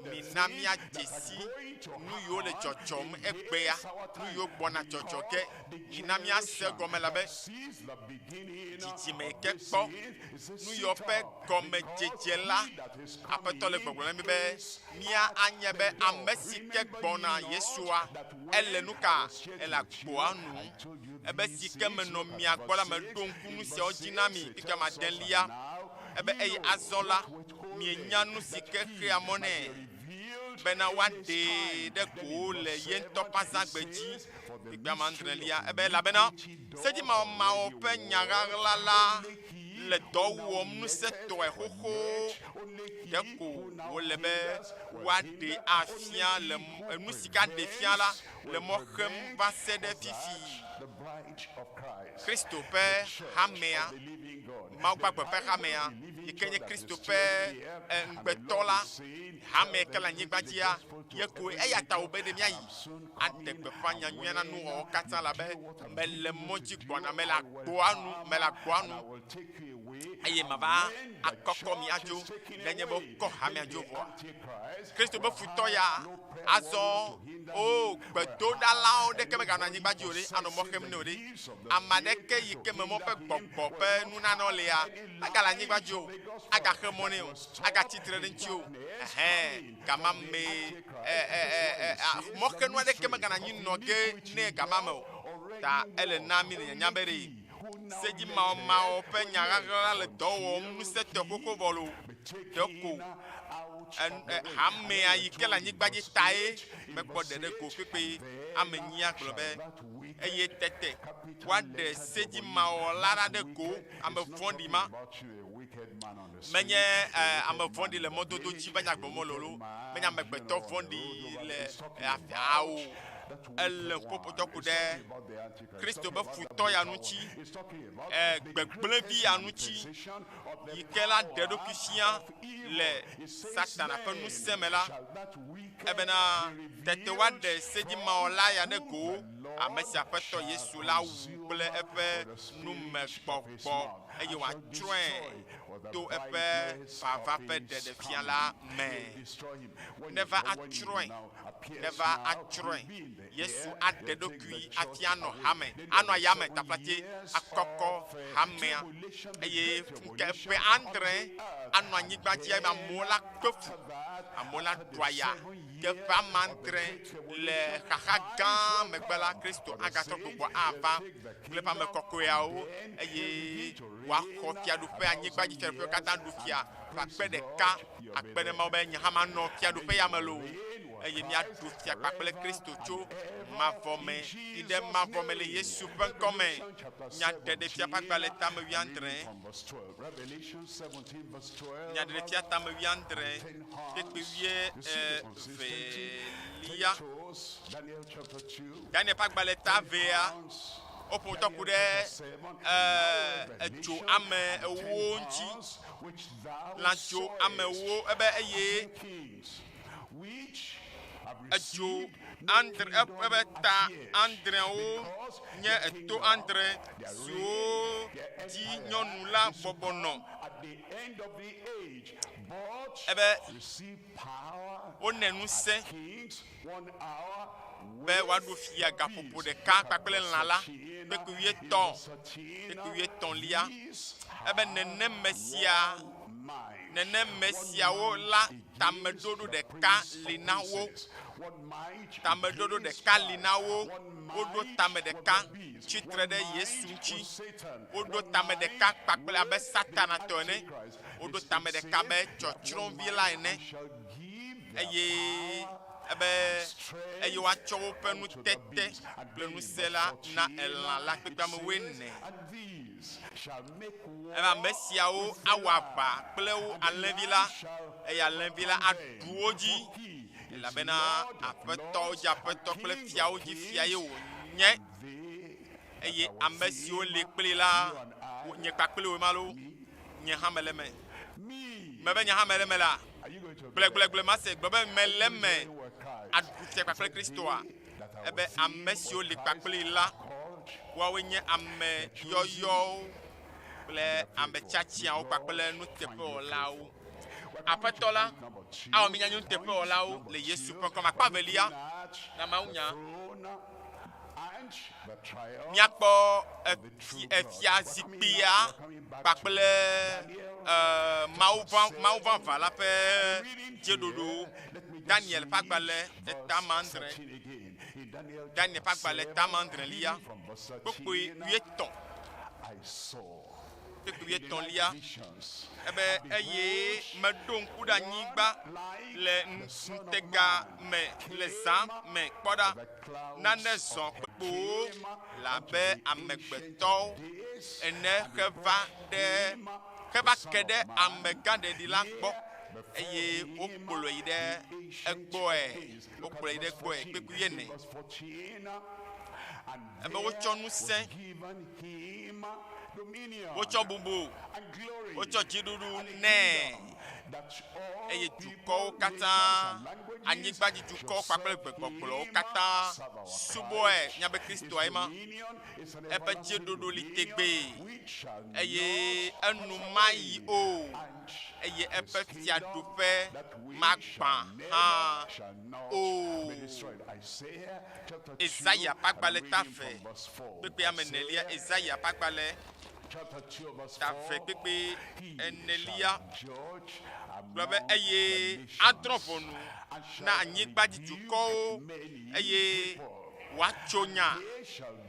Mina míadze si nu yiwo le dzɔdzɔm egbea, nu yiwo gbɔna dzɔdzɔ ge. Mina míase egɔme elabe dzidzime yi ke kpɔ nu yiwo ƒe gɔmedzedze la, Aƒetɔ le gbɔgblɔm na mí be mía anye be ame si ke gbɔna Yesua, ele nu ka? Ele agboa nu. Ebe si ke menɔ mia gbɔ la, meɖo ŋku nu siawo dzi na mi ŋkeke madelia. Ebe eye azɔ la, mienya nu si ke xea mɔ nɛ bena woaɖee ɖe go le ye ŋutɔ ƒe azãgbe dzi. Ŋkeke madrelia. Ebe elabena sedzimawɔmawɔ ƒe nya ɣaɣla la le dɔ wɔm ŋusẽtɔe xoxo. Ɖeko wòle be woaɖee afia le nu si ke aɖee fia la le mɔ xem va se ɖe fifi. Kristo ƒe hamea, Mawu gbagbe ƒe hamea, yi ke nye Kristo ƒe ŋugbetɔ la, hame yi ke le anyigba dzia, ye koe. Eya ta wòbe ɖe míayi aɖe gbeƒã nyanyuia na nuwɔwɔ katã elabe mele mɔ dzi gbɔna, mele agboa nu, mele agboa nu eye mava akɔkɔ mi adzo nenye be wokɔ hamea dzo vɔa. Kristo be futɔ ya azɔ o gbedoɖalawo ɖeke meganɔ anyigba dzi o ɖe, anɔ mɔ xem nɛ o ɖe. Ame aɖeke yi ke me mɔ ƒe gbɔgbɔ ƒe nunana lea, megale anyigba dzi o, agaxe mɔ nɛ o, agatsi tre ɖe eŋuti o. Ɛhɛ̃. Gama mee ɛ ɛ ɛ ɛ mɔxenu aɖeke megana anyi nɔ ge nɛ gama me o. Ta ele na mi le nyanya be ɖe sedzimawɔmawɔ ƒe nya ɣaɣla le dɔ wɔm ŋusẽtɔe xoxo vɔ loo. Ɖeko hamea yi ke le anyigba dzi tae mekpɔ ɖeɖe go kpekpe. Ame nyia gblɔ be, Eye tete woaɖe sedzimawɔla la ɖe go, ame vɔ̃ɖi ma. Menye ame vɔ̃ɖi le mɔdodo dzi be nya gblɔm wole o, menye amegbetɔ vɔ̃ɖi le ao. Ele ƒoƒotɔ ku ɖe Kristo be futɔ ya ŋuti, gbegblẽvi ya ŋuti, yi ke la ɖe eɖokui fia le Satana ƒe ŋusẽ me la, ebena tete woaɖe sedzimawɔla ya ɖe go, ame si Aƒetɔ Yesu la wu kple eƒe numegbɔgbɔ eye wòatsrɔ̃e to eƒe vava ƒe ɖeɖefia la me. Neva atsrɔ̃e, neva atsrɔ̃e. Yesu aɖe eɖokui afia anɔ hame, anɔ ayame taflatse akɔkɔ hamea eye ŋke ƒe adre anɔ anyigba dzi eye amewo la kpe fu, amewo la ɖu aya. Ke ƒe amadre le xaxa gã megbe la, Kristo agatrɔ gbugbɔ ava kple eƒe ame kɔkɔeawo eye wòaxɔ fiaɖuƒe, anyigba dzi fiaɖuƒewo katã ɖu fia ƒe akpe ɖeka. Akpe ɖe Mawu be nye hã manɔ fiaɖuƒe ya me loo eye míaɖu fia kpakple Kristo tso mavɔ me yi ɖe mavɔ me le Yesu ƒe ŋkɔ me. Nyaɖeɖefia ƒe agbalẽ tame wuiadre. Nyaɖeɖefia tame wuiadre kpekpe wuievelia. Daniel ƒe agbalẽ ta evea, woƒo ŋutɔ ku ɖe edzo ame ewo ŋuti. Lãdzo ame ewo ebe eye edzo andre eƒe ta andreawo nye eto andre siwo dzi nyɔnu la bɔbɔ nɔ. Ebe wone ŋusẽ. be woaɖu fia gaƒoƒo ɖeka kpakple lã la kpekpe wuietɔ̃, kpekpe wuietɔ̃lia. Ebe neneme sia, neneme siawo la tameɖoɖo ɖeka li na wo. Tameɖoɖo ɖeka li na wo. Woɖo tame ɖeka tsi tre ɖe Yesu ŋuti. Woɖo tame ɖeka kpakple abe Satana tɔ ene. Woɖo tame ɖeka abe tsɔtsrɔ̃vi la ene. Eye ebe eye woatsɔ woƒe nutete kple ŋusẽ la na elã la kpekpe ame wuiene. Ebe ame siawo awɔ aʋa kple wo alẽvi la, eye alẽvi la aɖu wo dzi, elabena aƒetɔwo dzi aƒetɔ kple fiawo dzi fia ye wònye. Eye ame siwo li kpli la, nye kpakple wò alo nye hã mele eme. Mebe nye hã mele eme la, gblɔegblɔegblɔe mase gblɔ be mele eme aɖu fia kpakple Kristoa. Ebe ame siwo li kpakpli la, woawoe nye ame yɔyɔwo kple ame tiatiawo kpakple nuteƒewɔlawo. Aƒetɔ la awɔ mí míanye nuteƒewɔlawo le Yesu ƒe ŋkɔ me. Akpa evelia na mawunya. Míakpɔ efiazikpuia kpakple Mawu vavã la ƒe dzeɖoɖowo. Daniel ƒe agbalẽ eta adre. Daniel ƒe agbalẽ eta adrelia kpukpui wuietɔ̃. Kpukpui wuietɔ̃lia ebe eye meɖo ŋku ɖe anyigba le ŋutega me le zã me kpɔ ɖa nane zɔ kpokpowo labe amegbetɔwo ene heva ɖe heva ke ɖe amegãɖeɖi la gbɔ eye wokplɔe yi ɖe egbɔe wokplɔe yi ɖe egbɔe kpekpe wuiene ebe wotsɔ ŋusẽ wotsɔ bubu wotsɔ dziɖuɖu nɛ eye dukɔwo katã anyigbadzidukɔwo kpakple gbegbɔgblɔwo katã subɔe míabe Kristoa ema eƒe dziɖuɖu li tegbee eye enu mayi o eye eƒe fiaɖuƒe magbã hã o. Esaya ƒe agbalẽ ta eve kpekpe ame enelia. Esaya ƒe agbalẽ ta eve kpekpe enelia gblɔ be eye adrɔ̃ ʋɔnu na anyigbadzidukɔwo eye woatso nya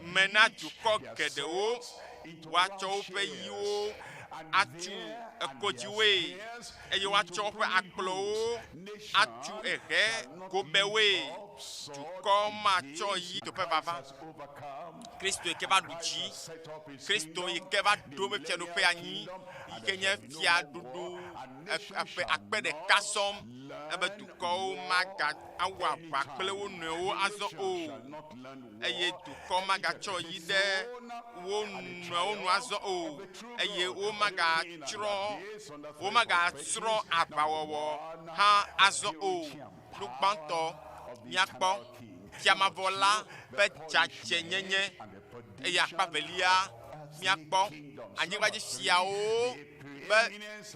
me na dukɔ geɖewo, woatsɔ woƒe yiwo atu ekodziwoe eye woatsɔ woƒe akplɔwo atu ehe gobɛwoe. Dukɔ matsɔ yi toƒe vava. Kristo yi ke va ɖu dzi, Kristo yi ke va ɖo eƒe fiaɖuƒe anyi yi ke nye fiaɖuɖu eƒe akpe ɖeka sɔŋ ebe dukɔwo maga awɔ aʋa kple wo nɔewo azɔ o, eye dukɔ magatsɔ yi ɖe wo nɔewo nu azɔ o, eye womagatsrɔ̃ womagasrɔ̃ aʋawɔwɔ hã azɔ o. Nu gbãtɔ míakpɔ Fia mavɔ la ƒe dzadzɛnyenye, eye akpa evelia míakpɔ anyigbadzifiawo ƒe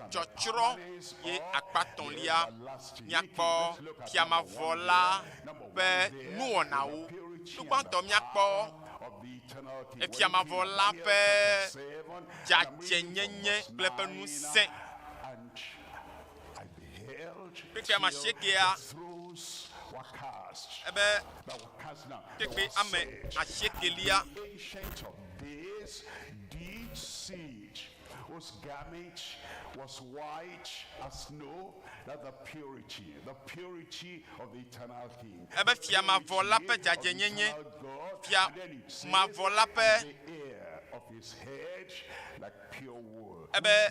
tsɔtsrɔ̃ ye akpa tɔ̃lia míakpɔ Fia mavɔ la ƒe nuwɔnawo. Nu gbãtɔ míakpɔ Fia mavɔ la ƒe dzadzɛnyenye kple eƒe ŋusẽ. Kpekpe ame asiekea ebe kpekpe ame asiekelia. Whose garment was white as snow, that the purity, the purity of the eternal King. Ebe fia mavɔ la ƒe dzadzɛnyenye, fia mavɔ la ƒe of his head like pure wool. Ebe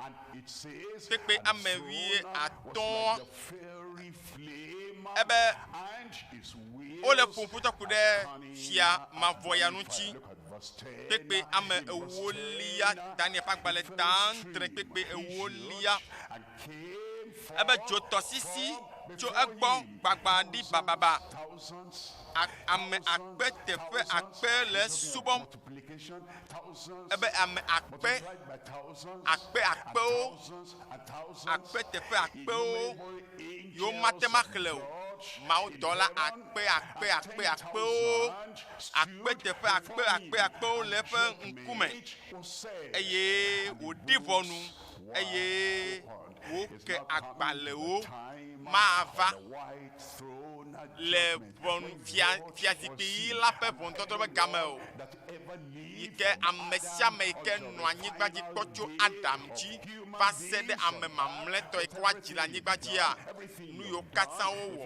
And it says, kpekpe and ame his wuie throne was atɔ̃ like the fiery flame, ebe and his wole wheels ƒom ƒu ku as ɖe burning fia as mavɔ ya burning ŋuti. fire. Look at verse 10. Kpekpe ame In verse ewolia 10, Daniel ƒe agbalẽ the ta first adre stream kpekpe issued ewolia and came ebe forth dzotɔsisi from tso before egbɔ him. gbagba ɖi bababa. Thousands, A- ame akpe teƒe thousands, akpe le He's talking of subɔm. multiplication, thousands, Ebe ame akpe multiplied by thousands, akpe and akpewo thousands and thousands, akpe teƒe akpewo innumerable yewo mate angels ŋu of axlẽ o. God. Mawudɔla akpe akpe akpe akpewo, akpe teƒe akpe akpe akpewo le eƒe ŋkume eye wòɖi ʋɔnu eye wòke agbalẽwo mava le ʋɔnu fia fiazikpui ɣi la ƒe ʋɔnudɔdrɔ̃ ƒe game o. Yi ke ame sia ame yi ke nɔ anyigba dzi kpɔ tso Adam dzi va se ɖe ame mamlɛtɔ yi ke woadzi le anyigba dzia, nu yiwo katã wowɔ,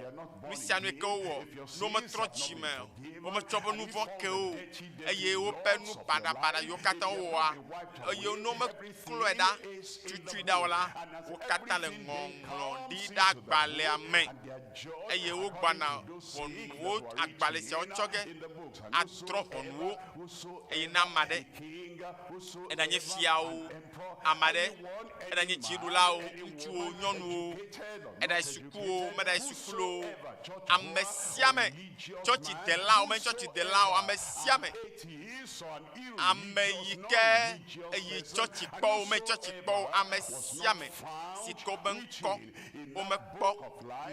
nu sia nu yi ke wowɔ, ne wometrɔ dzi me o, wometsɔ woƒe nu vɔ̃ ke wo o, eye woƒe nu baɖabaɖa yiwo katã wowɔa, eye ne womeklɔe ɖa, tutui ɖa o la, wo katã le ŋɔŋlɔ ɖi ɖe agbalẽa me, eye wogbɔna ʋɔnuwo agbalẽ siawo tsɔ ge adrɔ̃ ʋɔnu wo. Eye ne ame aɖe, eɖanye fiawo, ame aɖe, eɖanye dziɖulawo, ŋutsuwo, nyɔnuwo, eɖayi sukuwo, meɖayi suku loo, ame sia ame, tsɔtsidelawo, menye tsɔtsidelawo, ame sia ame, ame yi ke eyi tsɔtsi kpɔ o, menye tsɔtsi kpɔ o, ame sia ame si ke wobe ŋkɔ womekpɔ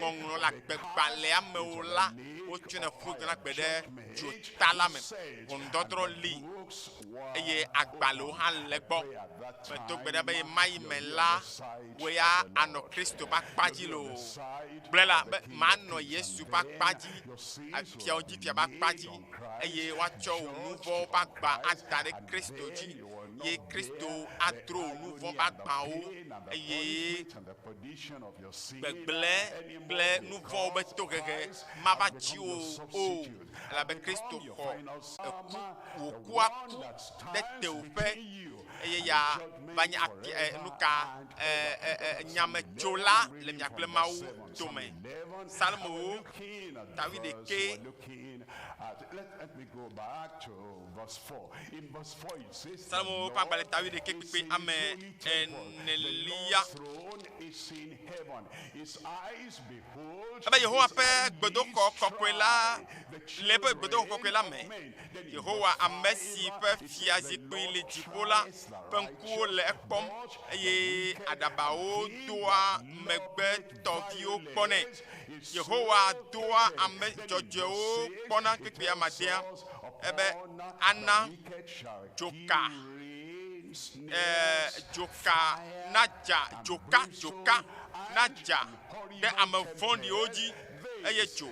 ŋɔŋlɔ le agbegbalẽa me o la, wotsɔnɛ ƒu gbe na gbe ɖe dzota la me. Ʋɔnudɔdrɔ̃ li eye agbalẽwo hã le egbɔ. Medo gbe ɖa be ɣemaɣi me la, wò ya ànɔ Kristo ƒe akpa dzi loo. Gblɔe la be manɔ Yesu ƒe akpa dzi, fiawo dzi fia ƒe akpa dzi, eye woatsɔ wò nu vɔ̃wo ƒe agba ada ɖe Kristo dzi, ye Kristo adro wò nu vɔ̃ ƒe agbawo, eye gbegblẽ kple nu vɔ̃wo ƒe tohehe mava dziwò o, elabe Kristo xɔ eku, wò kua ku ɖe tewòƒe eye ya va nye afi, e, nuka, e, e, e, nyametsola le mia kple Mawu dome. Psalmowo, ta wuiɖekɛ. Psalmowo ƒe agbalẽ ta wuiɖekɛ kpukpui ame enelia. Ebe Yehowa ƒe gbedoxɔ kɔkɔe la le eƒe gbedoxɔ kɔkɔe la me. Yehowa, ame si ƒe fiazikpui le dziƒo la ƒe ŋkuwo le ekpɔm, eye aɖabawo doa megbetɔviwo kpɔnɛ. Yehowa doa ame dzɔdzɔewo kpɔna kpekpea madea ebe ana dzoka, e, dzoka nadza, dzoka, dzoka nadza ɖe ame vɔ̃ɖiwo dzi, eye dzo,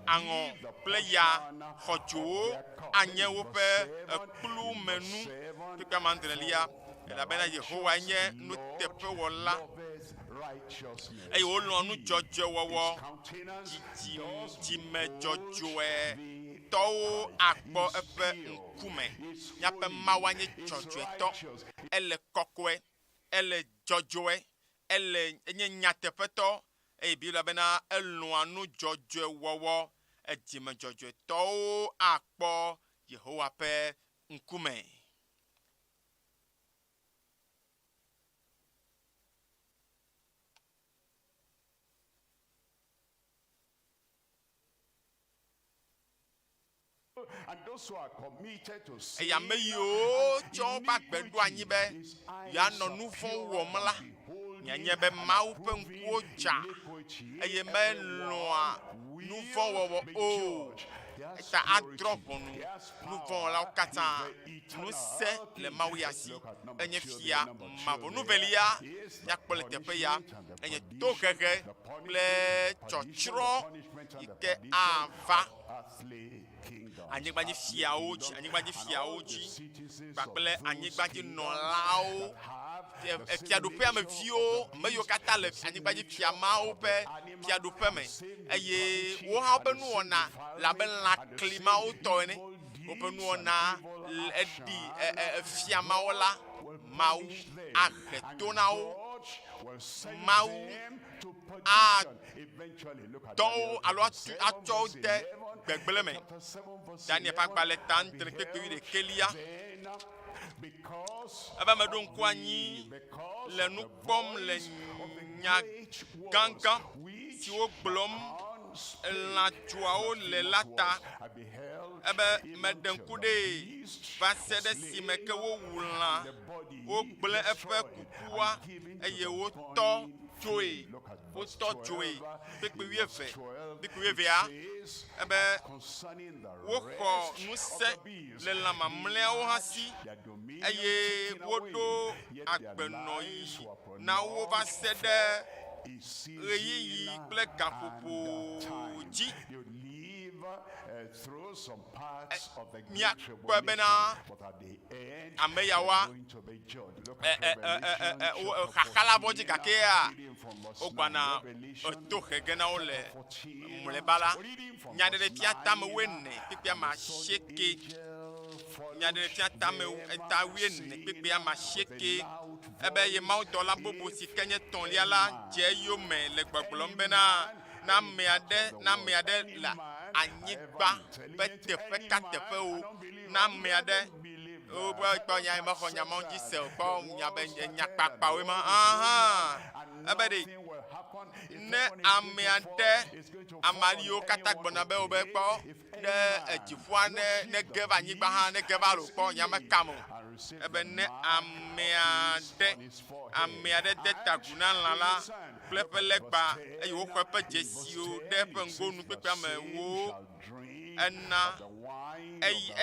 aŋɔ kple ya xɔdzowo anye woƒe kplumenu. Kpukpui adrelia, Elabena Yehowae nye nuteƒewɔla, eye wòlɔ̃a nu dzɔdzɔe wɔwɔ. Dzime dzɔdzɔe tɔwo akpɔ eƒe ŋkume. Míaƒe Mawu nye dzɔdzɔetɔ, ele kɔkɔe, ele dzɔdzɔe, ele enye nyateƒetɔ, eye Biblia bena elɔ̃a nu dzɔdzɔe wɔwɔ. Edzime dzɔdzɔetɔwo akpɔ Yehowa ƒe ŋkume. Eye ame yiwo tsɔ woƒe agbe ɖo anyi be yewoanɔ nu vɔ̃ wɔm la, mianye be Mawu ƒe ŋkuwo dza eye melɔ̃a nu vɔ̃ wɔwɔ o. Eta adrɔ̃ ʋɔnu nu vɔ̃ wɔlawo katã. Ŋusẽ le Mawu ya si, enye Fia mavɔ. Nu velia míakpɔ le teƒe ya enye tohehe kple tsɔtsrɔ̃ yi ke ava anyigbadzifiawo dzi, anyigbadzifiawo dzi kpakple anyigbadzinɔlawo, fiaɖuƒea me viwo, ame yiwo katã le anyigbadzifia mawo ƒe fiaɖuƒe me, eye wo hã woƒe nuwɔna le abe lãkli mawo tɔ ene. Woƒe nuwɔna eɖi fia mawo la, Mawu ahe to na wo. Mawu adɔ wo alo atsɔ wo de gbegblẽ me. Daniel ƒe agbalẽ ta adre kpekpe wuiɖekɛlia. Ebe meɖo ŋku anyi le nu kpɔm le nya gãgã siwo gblɔm lãdzoawo le la ta. Ebe meɖe ŋku ɖee va se ɖe esime ke wowu lã, wogblẽ eƒe kukua eye wotɔ. dzoe, wotɔ dzoe. Kpukpui wuieve, kpukpui wuievea, ebe woxɔ ŋusẽ le lã mamlɛawo hã si eye woɖo agbenɔɣi na wo va se ɖe ɣeyiɣi kple gaƒoƒo dzi. Míakpɔe bena ame yawoa xaxa la vɔ dzi gakea wogbana eto he ge na wo le mlɔeba la. Nyaɖeɖefia tame wuiene kpekpe ame asieke. Nyaɖeɖefia tame eta wuiene kpekpe ame asieke. Ebe ye mawudɔla bubu si ke nye tɔ̃lia la dze eyome le gbɔgblɔm bena, Na ame aɖe, na ame aɖe le anyigba ƒe teƒe ka teƒe o, na ame aɖe wobe kpɔ nya yi mexɔ nya mawo dzi se o, kpɔ nya be nya kpakpawoe ma. Aha, ebe ɖe ne ame aɖe, ame yiwo katã gblɔna be wobe kpɔ ne edziƒoa ne ne ge va anyigba hã ne ge va lo kpɔ nya mekam o. Ebe ne amea ɖe amea ɖe de ta agu na lã la kple eƒe legba eye woxɔ eƒe dzesiwo ɖe eƒe ŋgonu kpekpea me wo ena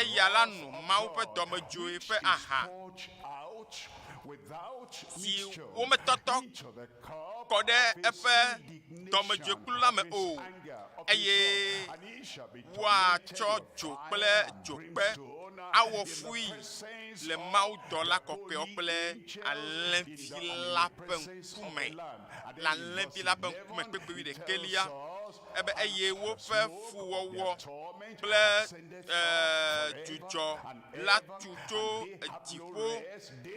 eya la no Mawu ƒe dɔmedzoe ƒe aha si wometɔtɔ kɔ ɖe eƒe dɔmedzoekplu la me o, eye woatsɔ dzo kple dzokpe awɔ fui le mawudɔla kɔkɔewo kple Alẽvi la ƒe ŋkume. Le Alẽvi la ƒe ŋkume kpekpe wuiɖekɛlia, ebe eye woƒe fuwɔwɔ kple dzudzɔ la tu tso dziƒo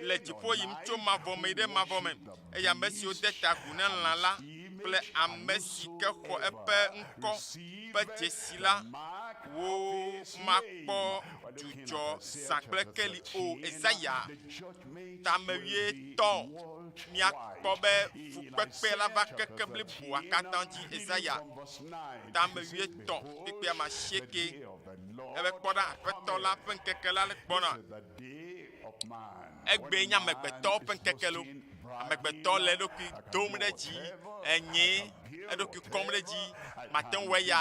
le dziƒo yim tso mavɔ me yi ɖe mavɔ me, eye ame siwo de ta agu na lã la kple ame si ke xɔ eƒe ŋkɔ ƒe dzesi la, womakpɔ dzudzɔ zã kple keli o. Esaya tame wuietɔ̃. Míakpɔ be fukpekpe la va keke bliboa katã dzi. Esaya tame wuietɔ̃ kpekpe ame asieke. Ebe kpɔ ɖa, Aƒetɔ la ƒe ŋkeke la le gbɔna. Egbee nye amegbetɔwo ƒe ŋkeke lo. Amegbetɔ le eɖokui dom ɖe dzi, enye eɖokui kɔm ɖe dzi. Mate ŋu eya,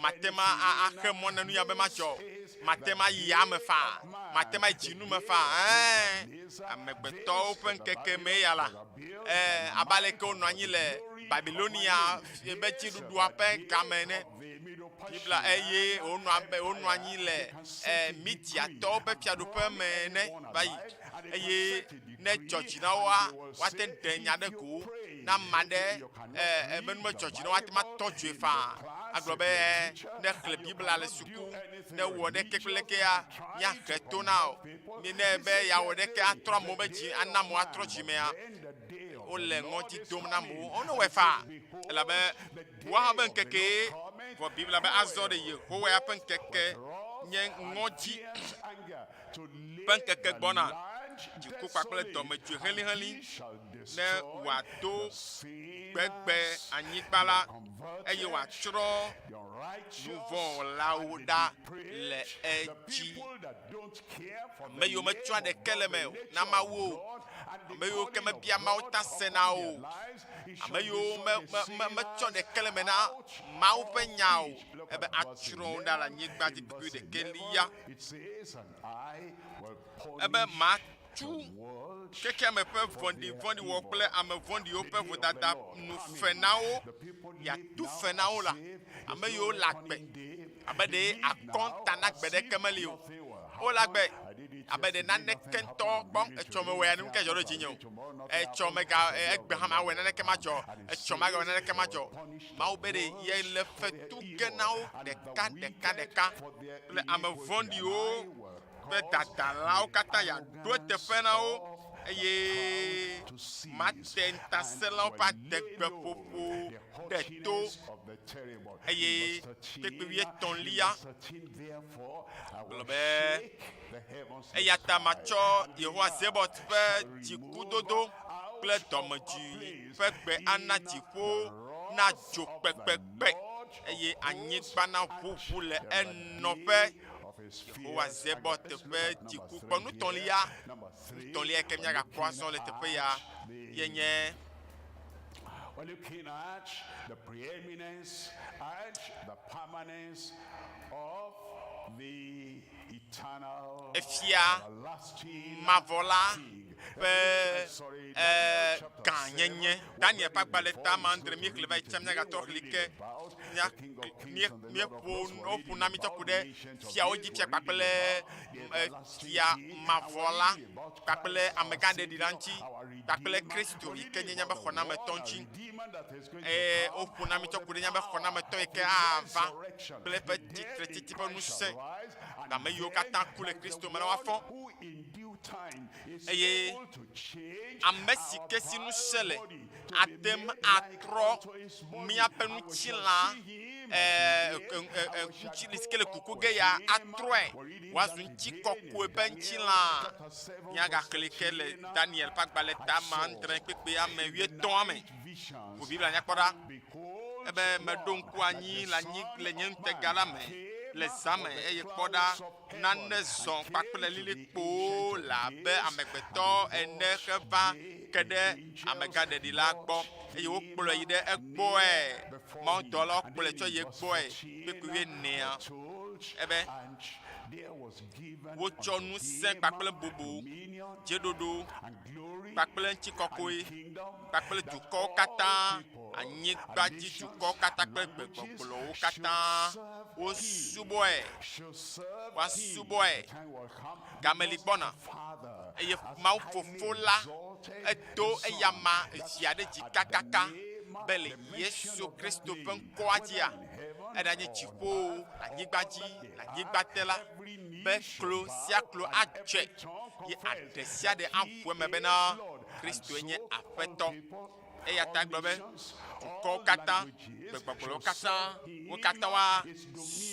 mate ŋu axe mɔ na nu ya be madzɔ o. Mate ŋu ayi yame faa, mate ŋu ayi dzinu me faa. Ɛ̃, amegbetɔwo ƒe ŋkeke mee ya la. Ɛ̃, abe aleke wonɔ anyi le Babilonia ƒe dziɖuɖua ƒe game ene. Biblia eye wonɔ abe wonɔ anyi le e, Midiatɔwo ƒe fiaɖuƒe me ene va yi. Eye ne dzɔ dzi na woa, woate ŋu ɖe nya ɖe go na ame aɖe e, ebe nu medzɔ dzi na woate ŋu atɔ dzoe faa agblɔ be e, ne xlẽ Biblia le suku, ne wɔ ɖeke kple lekea, míahe to na wò. Ne be yeawɔ ɖeke atrɔ amewo be dzi, ana amewo atrɔ dzimea, wole ŋɔdzi dom na amewo. Wonewɔe faa elabe Woawo ƒe ŋkekee, vɔ Biblia be azɔ ɖe Yehowa ya ƒe ŋkeke nye ŋɔdzi ƒe ŋkeke gbɔna, dziku kpakple dɔmedzoe helĩhelĩ, ne wòado gbegbe anyigba la, eye wòatsrɔ̃ nuvɔ̃wɔlawo ɖa le edzi. Ame yiwo metsɔa ɖeke le eme na Mawu o, ame yiwo ke mebia Mawu ta sena o, ame yiwo me, me, me, metsɔ ɖeke le eme na Mawu ƒe nya o, ebe atsrɔ̃ wo ɖa le anyigba dzi kpekpe ɖekɛlia. Ebe matu xexeame ƒe vɔ̃ɖivɔ̃ɖiwɔ kple ame vɔ̃ɖiwo ƒe vodada nu fe na wo, yeatu fe na wo la, ame yiwo le agbe abe ɖe akɔnta na gbe ɖeke meli o. Wole agbe abe ɖe naneke ŋutɔ kpɔ etsɔme wɔe nu ke dzɔ ɖo dzinye o. Etsɔme ga egbe hã mawɔe naneke madzɔ. Etsɔ magawɔe naneke madzɔ. Mawu be ɖe yele fetu ge na wo ɖeka ɖeka ɖeka kple ame vɔ̃ɖiwo ƒe dadalawo katã yeaɖo eteƒe na wo eye mate ŋutasẽlawo ƒe adegbeƒoƒo ɖe to. Eye kpekpe wuietɔ̃lia gblɔ be, Eya ta matsɔ Yehowa Zebaot ƒe dzikudodo kple dɔmedzoe ƒe gbe ana dziƒo nadzo kpekpekpe, eye anyigba naʋuʋu le enɔƒe. Yehowa Zebaot ƒe dziku kpɔ nutɔ̃lia. Nutɔ̃lia yi ke míagakpɔ azɔ le teƒe ya ye nye. We're looking at the preeminence and the permanence of the eternal Efia everlasting mavɔ la King. ƒe Sorry, eh, Daniel chapter gãnyenye. 7, Daniel ƒe we're agbalẽ reading ta before ma is andre going to míexlẽ read va yi it tsã today. míagatɔ We're xlẽ reading ke about mía the King of Kings mía and the Lord of míeƒo Lords. We're woƒo reading na mí tsɔ about ku the ɖe ancient of fiawo days. dzi We're fia reading kpakple about the eh, everlasting fia King. And mavɔ we're la reading about kpakple Christ, our amegãɖeɖi la Savior, ŋuti our kpakple Redeemer. Kristo We're yi ke reading nye míaƒe about the xɔnametɔ one, our ŋuti. Redeemer that is going to Eye come, woƒo na mí and tsɔ the ku ɖe míaƒe power xɔnametɔ yi of ke his ava resurrection. kple eƒe The dead in tsitretsitsi ƒe Christ ŋusẽ. shall rise, Ame and yiwo then katã ku le there is Kristo the me la one woafɔ. who in due time is Eye able to change ame si our ke si ŋusẽ vile le body to be ate ŋu made like atrɔ unto his body, míaƒe and we shall ŋutilã see him eh, as he eh, is, eh, and we shall ŋuti si grow ke le up kuku with ge ya him. atrɔe We're reading wòazu that again ŋutikɔkɔe in ƒe Daniel ŋutilã. chapter 7 verse Míagaxlẽ ke le 13. Daniel ƒe agbalẽ I ta ma saw andre kpekpe ame in the wuietɔ̃a me. night visions, Ʋu Biblia nyakpɔ ɖa. behold, Ebe meɖo one ŋku like anyi the le anyi Son le nye of ŋutega Man la me came le zã me with the eye kpɔ ɖa clouds of heaven nane and zɔ came kpakple to the lilikpowo ancient of le abe days, amegbetɔ and ene brought heva the ke ɖe angels amegãɖeɖi la gbɔ brought eye him wokplɔe yi ɖe egbɔe. near before him. Mawudɔlawo And kplɔe then tsɔ in yi verse egbɔe. 14, Kpekpe wuienea we're told, ebe and there was given wotsɔ unto ŋusẽ him kpakple bubu, dominion dziɖuɖu and glory kpakple ŋutikɔkɔe and kingdom kpakple that dukɔwo all katã, people and anyigba dzi nations dukɔwo katã and kple languages gbegbɔgblɔwo should katã serve him. wosubɔe. Should serve him. Woasubɔe. The time will come Game li because gbɔna the Father eye has Mawu highly Fofo la exalted edo the Son eyama that via ɖe dzi at the kakaka name, be le the mention Yesu of that Kristo ƒe name, ŋkɔa whether dzia, in heaven eɖanye or on dziƒo, le earth or anyigba dzi, under the le anyigba earth, te la, every be knee shall klo bow sia klo and adze every tongue ye confess aɖe sia ɖe that he aƒu eme is bena Lord. And Kristoe nye so all Aƒetɔ. people, Eya ta all gblɔ be nations, dukɔwo all katã, languages gbegbɔgblɔwo shall katã, serve wo him. katã woa His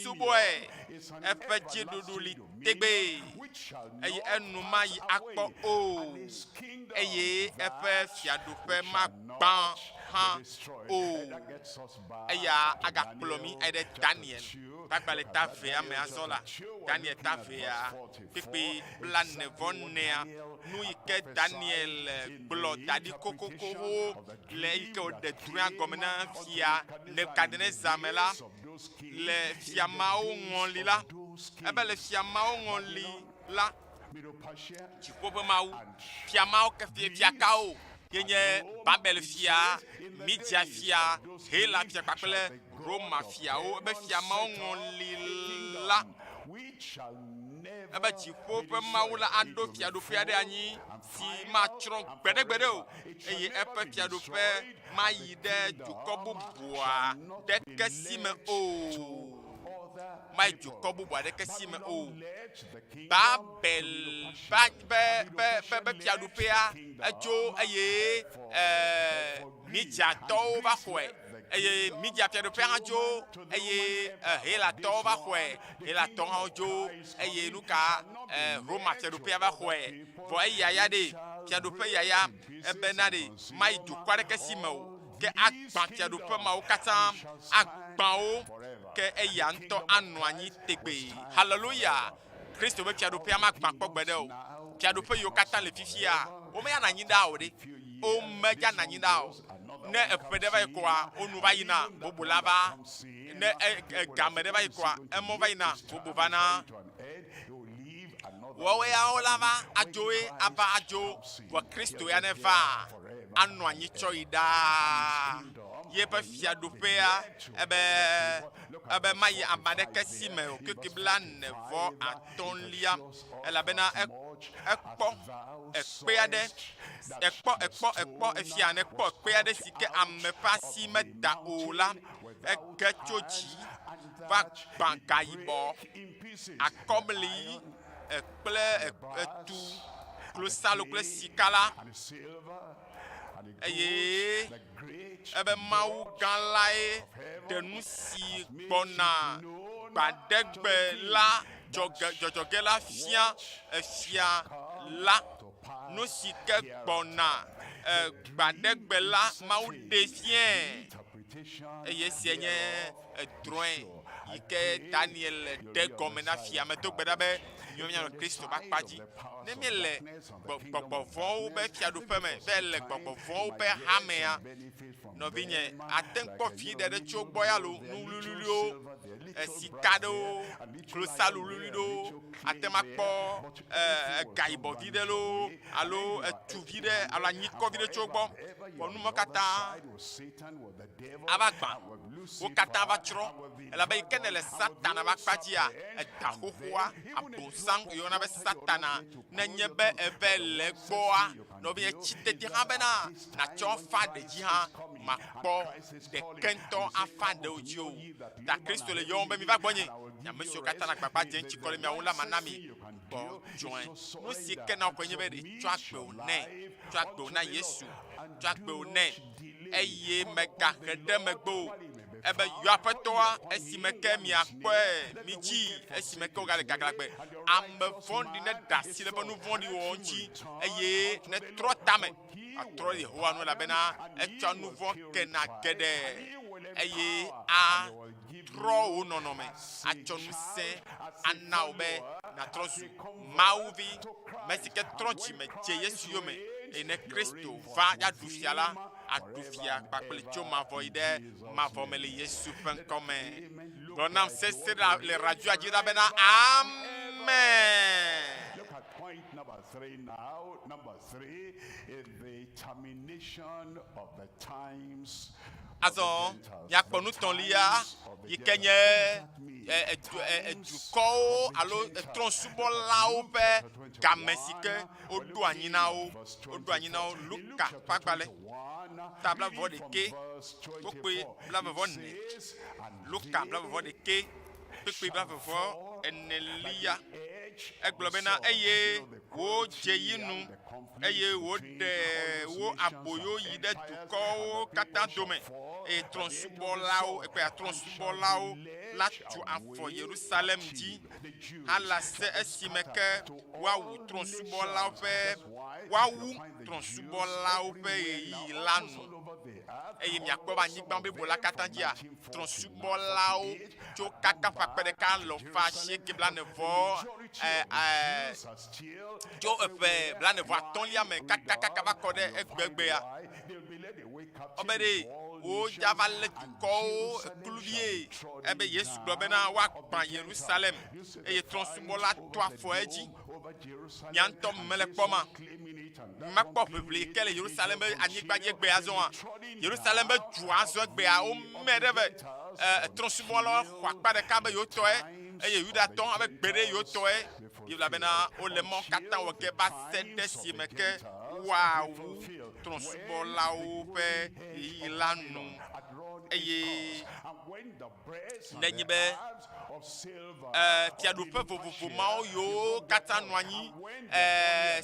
subɔe. dominion is an Eƒe dziɖuɖu li everlasting dominion tegbee which shall eye not enu pass mayi akpɔ away, o and his kingdom eye eƒe that fiaɖuƒe which shall magbã not hã be destroyed. o. And that gets us back Eya to agakplɔ mí Daniel ayi ɖe chapter Daniel 2. ƒe agbalẽ Look at ta that vea me Daniel azɔ la. chapter 2, we're Daniel looking ta at verse vea 44. kpekpe blaene Exactly vɔ what nea Daniel nu yi had ke prophesied Daniel in gblɔ the da ɖi interpretation kokoko of the le eyi ke dream wòɖe that drɔ̃ea came gɔme na unto fia Nebuchadnezzar in the Nebukadnezar me la days of those kings, le in fia the mawo days ŋɔli la of those ebe le kings. fia mawo ŋɔli Babylon, la Medo-Persia, dziƒo ƒe mawu and fia mawo ke fia fia Greece kawo ye and nye Rome. Babel It fia, says, in the Media days fia, of those Hela kings fia shall kpakple the God Roma of fiawo ebe heaven fia mawo set up ŋɔli a la kingdom which shall never ebe dziƒo be ƒe mawu la destroyed. It aɖo will be fiaɖuƒe aɖe full anyi and si final matsrɔ̃ and gbeɖegbeɖe o forever. It shall eye never eƒe be fiaɖuƒe destroyed, and mayi the ɖe dukɔ kingdom bubua shall not be ɖeke si me led o. to other Mayi people. dukɔ bubu aɖeke si me o. Babylon led the kingdom to Babel Medo-Persia. ba be be And be be Medo-Persia led fiaɖuƒea the kingdom etso eye for, eh, for Greece. And Mediatɔwo va Greece xɔe led the eye kingdom Media to fiaɖuƒea hã dzo Roman, to the eye Roman eh, Empire. But Helatɔwo this va one, xɔe the Helatɔwo kingdom hã of dzo Christ eye coming, nu ka shall not be eh, Roma led to fiaɖuƒea va other xɔe people. vɔ eya ya It ɖe shall fiaɖuƒe break ya ya in pieces ebena and ɖe consume mayi dukɔ aɖeke si me o all ke these agbã fiaɖuƒe kingdoms mawo katã and shall stand agbã wo forever. ke The eya ŋutɔ kingdom of anɔ anyi Christ will tegbee. stand Hallelujah! forever. Kristo ƒe All fiaɖuƒea the magbã kpɔ gbeɖe kingdoms o. now, they Fiaɖuƒe yiwo cannot katã le stand fifia, forever. womeyana anyi ɖaa o After ɖe. a few years, Womedzana this anyi one ɖaa o. goes, another Ne one eƒe comes ɖe va yi in, koa, wonu and va yina, even that bubu la one that va. comes in, Ne e, he e, will game as ɖe va well yi is koa, going to emɔ va leave yina, his bubu time va is na. coming to an end. He will leave another Woawoe one yawo la coming. va When adzoe ava Christ adzo comes in, vɔ Kristo he'll ya be ne there va forever anɔ and anyi tsɔ yi ever. And his ɖaa. kingdom Yeƒe will not be fiaɖuƒea led to ebe other people. Look at ebe verse mayi ame 45 aɖeke si there. me o. In Keke verse blaene vɔ 45, it atɔ̃lia assures us elabena as e much ekpɔ as thou ekpe aɖe sawest that ekpɔ the ekpɔ ekpɔ stone efia ne kpɔ was ekpe aɖe cut si ke out ame ƒe asi of the meda o la mountain without ege tso hands, dzi and va that gbã it gayibɔ break in pieces the akɔmli iron, ekple the etu brass, and the klosalo kple clay, sika la and the silver, and the eye gold, the great ebe Mawu God gã lae of ɖe heaven nu si has made gbɔna it known to gbaɖegbe the king la dzɔge that dzɔdzɔge la fia what efia shall come la to nu pass si ke gbɔna hereafter. e, The dream gbaɖegbe la is Mawu certain, ɖe the fiae interpretation eye esia nye thereof is edrɔ̃e sure. yi I ke pray Daniel you'll ɖe be on gɔme the na side fia of medo gbe ɖa be Christ. Míwo míanɔ Kristo ƒe akpa dzi. Ne míele gbɔgbɔ vɔ̃wo ƒe fiaɖuƒe me, be le gbɔgbɔ vɔ̃wo ƒe hamea, nɔvinye, ate ŋu kpɔ viɖe ɖe tso gbɔ ya lo, nu wluiwluiwo, sika ɖewo, klosalo wluiwlui ɖewo, ate ŋu akpɔ ega yibɔ vi ɖe loo, alo etu vi ɖe, alo anyikɔ vi ɖe tso gbɔ. Vɔ nu mawo katã ava gbã, wo katã va tsrɔ̃, elabe yi ke nèle Satana ƒe akpa dzia, eda xoxoa, Abosam yɔna be Satana. Nenye be eve le egbɔa, nɔvinye, tsi teti hã bena nàtsɔ afa ɖe dzi hã, màkpɔ ɖeke ŋutɔ afa ɖe wò dzi o. Ta Kristo le yɔwòm be, Miva gbɔnye, mi ame siwo katã le agbagba dzem tsi kɔ ɖe mia ŋu la, mana mi gbɔdzɔe. Nu si ke na wòxɔe nye be ɖe tsɔ agbe wò nɛ, tsɔ agbe wò na Yesu, tsɔ agbe wò nɛ, eye mègahe ɖe megbe o. Ebe, Yɔ Aƒetɔa esime ke miakpɔe, midzii esime ke wògale gaglãgbe. Ame vɔ̃ɖi neɖe asi le eƒe nu vɔ̃ɖi wɔwɔ ŋuti, eye netrɔ tame atrɔ ɖe Yehowa ŋu, elabena etsɔa nu vɔ̃ kena geɖe, eye atrɔ wò nɔnɔme, atsɔ ŋusẽ ana wò be nàtrɔ zu Mawu vi, ame si ke trɔ dzime dze Yesu yome, eye ne Kristo va aɖu fia la, aɖu fia kpakple tso mavɔ yi ɖe mavɔ me le Yesu ƒe ŋkɔ me. Gblɔ nam sese le radioa dzi ɖa bena, Amen. Look at point number three now. Number three is the termination of the times. Azɔ míakpɔ nu tɔ̃lia yi ke nye dukɔwo alo trɔ̃subɔlawo ƒe game si ke woɖo anyi na wo. Woɖo anyi na wo Luka ƒe agbalẽ ta blaeve vɔ ɖekɛ kpukpui blaeve vɔ ene. Luka blaeve vɔ ɖekɛ kpukpui blaeve vɔ enelia. Egblɔ bena eye wodze yi nu eye woɖe wo aboyo yi ɖe dukɔwo katã dome eye trɔ̃subɔlawo ekpea trɔ̃subɔlawo la tu afɔ Yerusalem dzi hala se esime ke woawu trɔ̃subɔlawo ƒe woawu trɔ̃subɔlawo ƒe ɣeyiɣi la nu. Eye miakpɔ be anyigba blibo la katã dzia, trɔ̃subɔlawo tso kaka ƒe akpe ɖeka lɔfa asieke blane vɔ ɛ ɛ tso eƒe blane vɔ atɔ̃lia me kakakaka va kɔ ɖe egbegbea. Wobe ɖe wodza va lé dukɔwo kluvie. Ebe Yesu gblɔ bena woagbã Yerusalem eye trɔ̃subɔla to afɔ edzi. Mia ŋutɔ mele kpɔ ma. Mekpɔ ʋiʋli yi ke le Yerusalem be anyigba dzi egbea azɔa. Yerusalem be dua azɔ egbea womɛ ɖe be trɔ̃subɔlawo xɔ akpa ɖeka be yewotɔe eye Yudatɔ abe gbe ɖe yewotɔe. Biblia bena wole mɔ katã wɔ ge va se ɖe esime ke woawu trɔ̃subɔlawo ƒe ɣeyiɣi la nu. Eye nenye be fiaɖuƒe vovovo mawo yiwo katã nɔ anyi,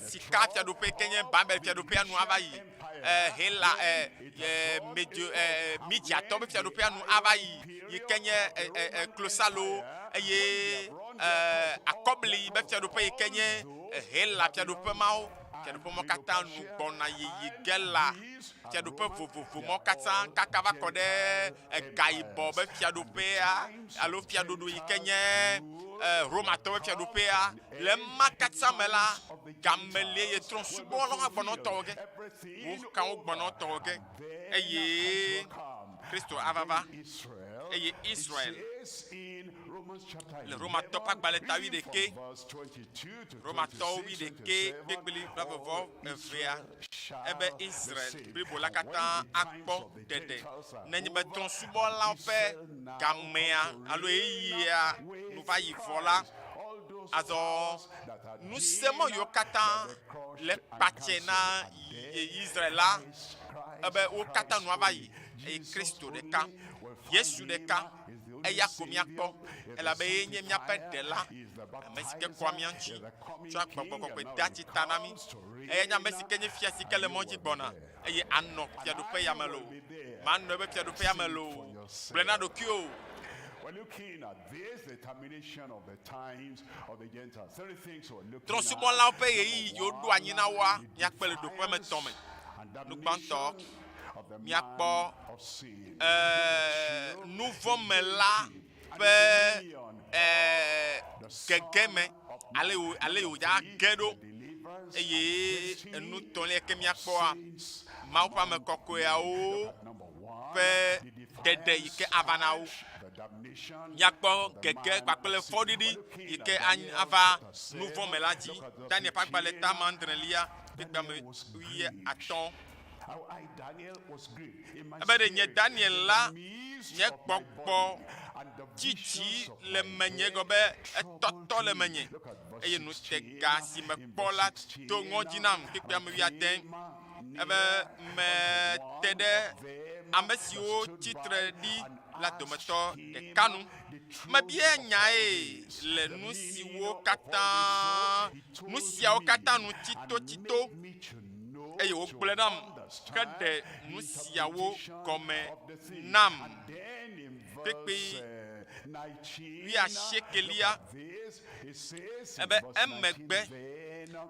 sika fiaɖuƒe ke nye Babel fiaɖuƒea nu ava yi, Hela, Medio, Mediatɔ ƒe fiaɖuƒea nu ava yi, yi ke nye klosalo, eye akɔbli ƒe fiaɖuƒe yi ke nye Hela fiaɖuƒe mawo, fiaɖuƒe mawo katã nu gbɔna yiyi ge la fiaɖuƒe vovovo mawo katã kaka va kɔ ɖe egayibɔ be fiaɖuƒea alo fiaɖuɖu yi ke nye Romatɔ ƒe fiaɖuƒea. Le ema katã me la, game li eye trɔ̃subɔlawo hã gbɔna wotɔ wɔ ge. Wo ka wo gbɔna wotɔ wɔ ge eye Kristo ava va eye Israel le Romatɔ ƒe agbalẽ ta wuiɖekɛ, Romatɔwo wuiɖekɛ kpekpeli blaeve vɔ evea, ebe Israel blibo la katã akpɔ ɖeɖe nenye be trɔ̃subɔlawo ƒe gamea alo ɣeyiɣia nu va yi vɔ la. Azɔ ŋusẽ mɔ yiwo katã le kpatse na Israel la, ebe wo katã nu ava yi eye Kristo ɖeka, Yesu ɖeka, eya ko míakpɔ, elabe ye nye míaƒe Ɖela, ame si ke kɔa mía ŋuti, tsɔa gbɔgbɔ kɔkɔe dea tsi ta na mí. Eya nye ame si ke nye fia si ke le mɔ dzi gbɔna, eye anɔ fiaɖuƒe ya me loo, manɔ eƒe fiaɖuƒe ya me loo. Gblɔe na ɖokuiwò. Trɔ̃subɔlawo ƒe ɣeyiɣi yi woɖo anyi na woa, míakpɔe le ɖoƒe ame etɔ̃ me. Nu gbãtɔ, míakpɔ nuvɔ̃mela ƒe gegeme. Ale wo ale yi wòdza ge ɖo eye enu tɔ̃lia ke míakpɔa Mawu ƒe ame kɔkɔeawo ƒe ɖeɖe yi ke ava na wo. Míakpɔ gege kpakple fɔɖiɖi yi ke ava nu vɔ̃ me la dzi. Daniel ƒe agbalẽ ta adrelia kpekpe ame wuiatɔ̃. Ebe ɖe nye Daniel la, nye gbɔgbɔ tsi dzi le menye gɔ be etɔtɔ le menye eye nutega si mekpɔ la do ŋɔdzi nam kpekpe ame wuiade. Ebe mete ɖe ame siwo tsi tre ɖi la dometɔ ɖeka nu. Mebia nyae le nu siwo katã, nu siawo katã nu tsitotsito eye wògblɔe nam ke ɖe nu siawo gɔme nam. Kpekpe wuiasiekelia ebe emegbe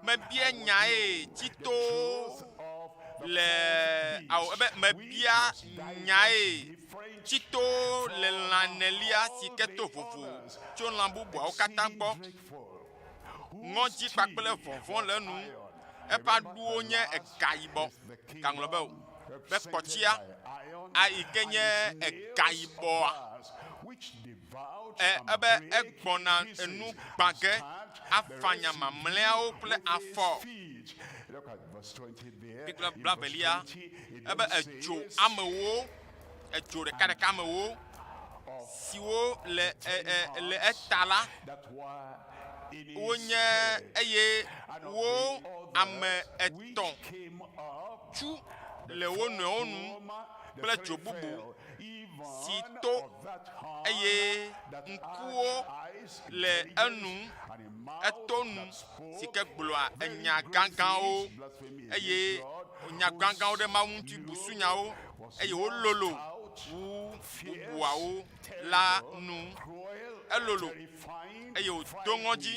mebia nyae tsito le ao ebe mebia nyae tsito le lã enelia si ke to vovo tso lã bubuawo katã gbɔ. Ŋɔdzi kpakple vɔvɔ̃ le enu. Eƒe aɖuwo nye ega yibɔ. Gaŋlɔ be o. Be kpɔtsia, a yi ke nye ega yibɔa, e, ebe egbɔna enu gbã ge afanya mamlɛawo kple afɔ. Kpikple blavelia, ebe edzo amewo, edzo ɖekaɖeka amewo siwo le, e, e, le eta la, wonye eye wo ame etɔ̃ tsu le wo nɔewo nu kple dzo bubu si to eye ŋkuwo le enu, eto nu si ke gblɔa enya gãgãwo eye nya gãgãwo ɖe Mawu ŋuti busunyawo eye wololo wu bubuawo la nu. Elolo eye wòdo ŋɔdzi.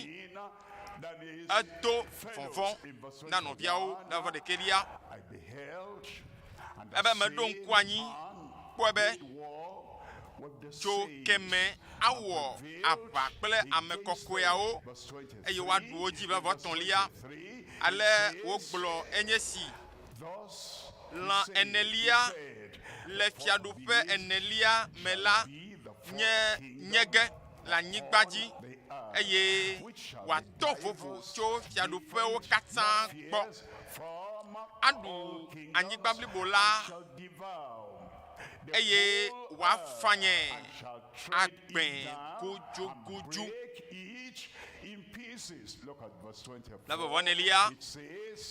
Edo vɔvɔ̃ na nɔviawo le eƒe ɖekɛlia. Ebe meɖo ŋku anyi kpɔe be tso keme awɔ aʋa kple ame kɔkɔeawo eye woaɖu wo dzi vevɔ tɔ̃lia. Ale wogblɔ enye si. Lã enelia le fiaɖuƒe enelia me la nye nye ge le anyigba dzi, eye wòato vovo tso fiaɖuƒewo katã gbɔ. Aɖu anyigba blibo la, eye wòafanyɛ agbẽ godzogodzo. Le vɔvɔ enelia,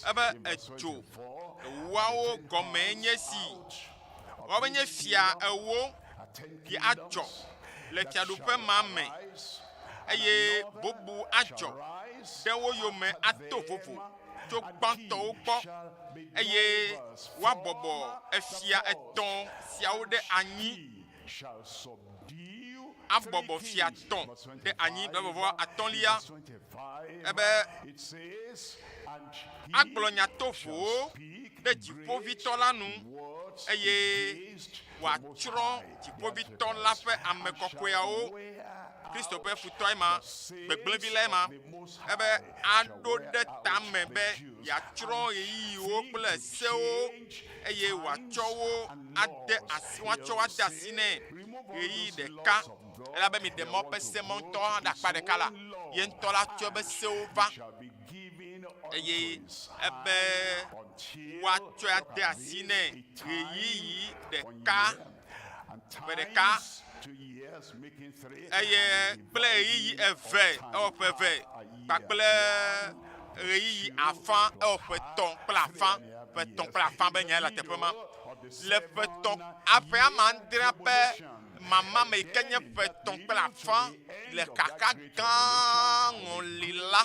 ebe etso ewoawo gɔmee nye si. Woawoe nye fia ewo yi adzɔ le fiaɖuƒe ma me, eye bubu adzɔ ɖe wo yome ato vovo tso gbãtɔwo gbɔ, eye woabɔbɔ efia etɔ̃ siawo ɖe anyi. Abɔbɔ fia tɔ̃ ɖe anyi le vɔvɔ atɔ̃lia, ebe agblɔ nya tovowo ɖe dziƒoʋĩtɔ la nu, eye wòatsrɔ̃ dziƒoʋĩtɔ la ƒe ame kɔkɔeawo. Kristo ƒe futɔe ma, gbegblẽvi lae ma. Ebe aɖo ɖe tame be yeatsrɔ̃ ɣeyiɣiwo kple sewo, eye wòatsɔ wo ade asi, woatsɔ wo ade asi nɛ ɣeyiɣi ɖeka. Elabe miɖe mɔ ƒe se mɔ ŋutɔ hã ɖe akpa ɖeka la, ye ŋutɔ la tsɔ eƒe sewo va, eye ebe woatsɔe ade asi nɛ ɣeyiɣi ɖeka, ƒe ɖeka, eye kple ɣeyiɣi eve, ewɔ ƒe eve, kpakple ɣeyiɣi afã, ewɔ ƒe etɔ̃ kple afã, ƒe etɔ̃ kple afã be nyae le teƒe ma. Le ƒe etɔ̃, aƒe ame adrea ƒe mama me yi ke nye ƒe etɔ̃ kple afã le xaxa gã ŋɔli la,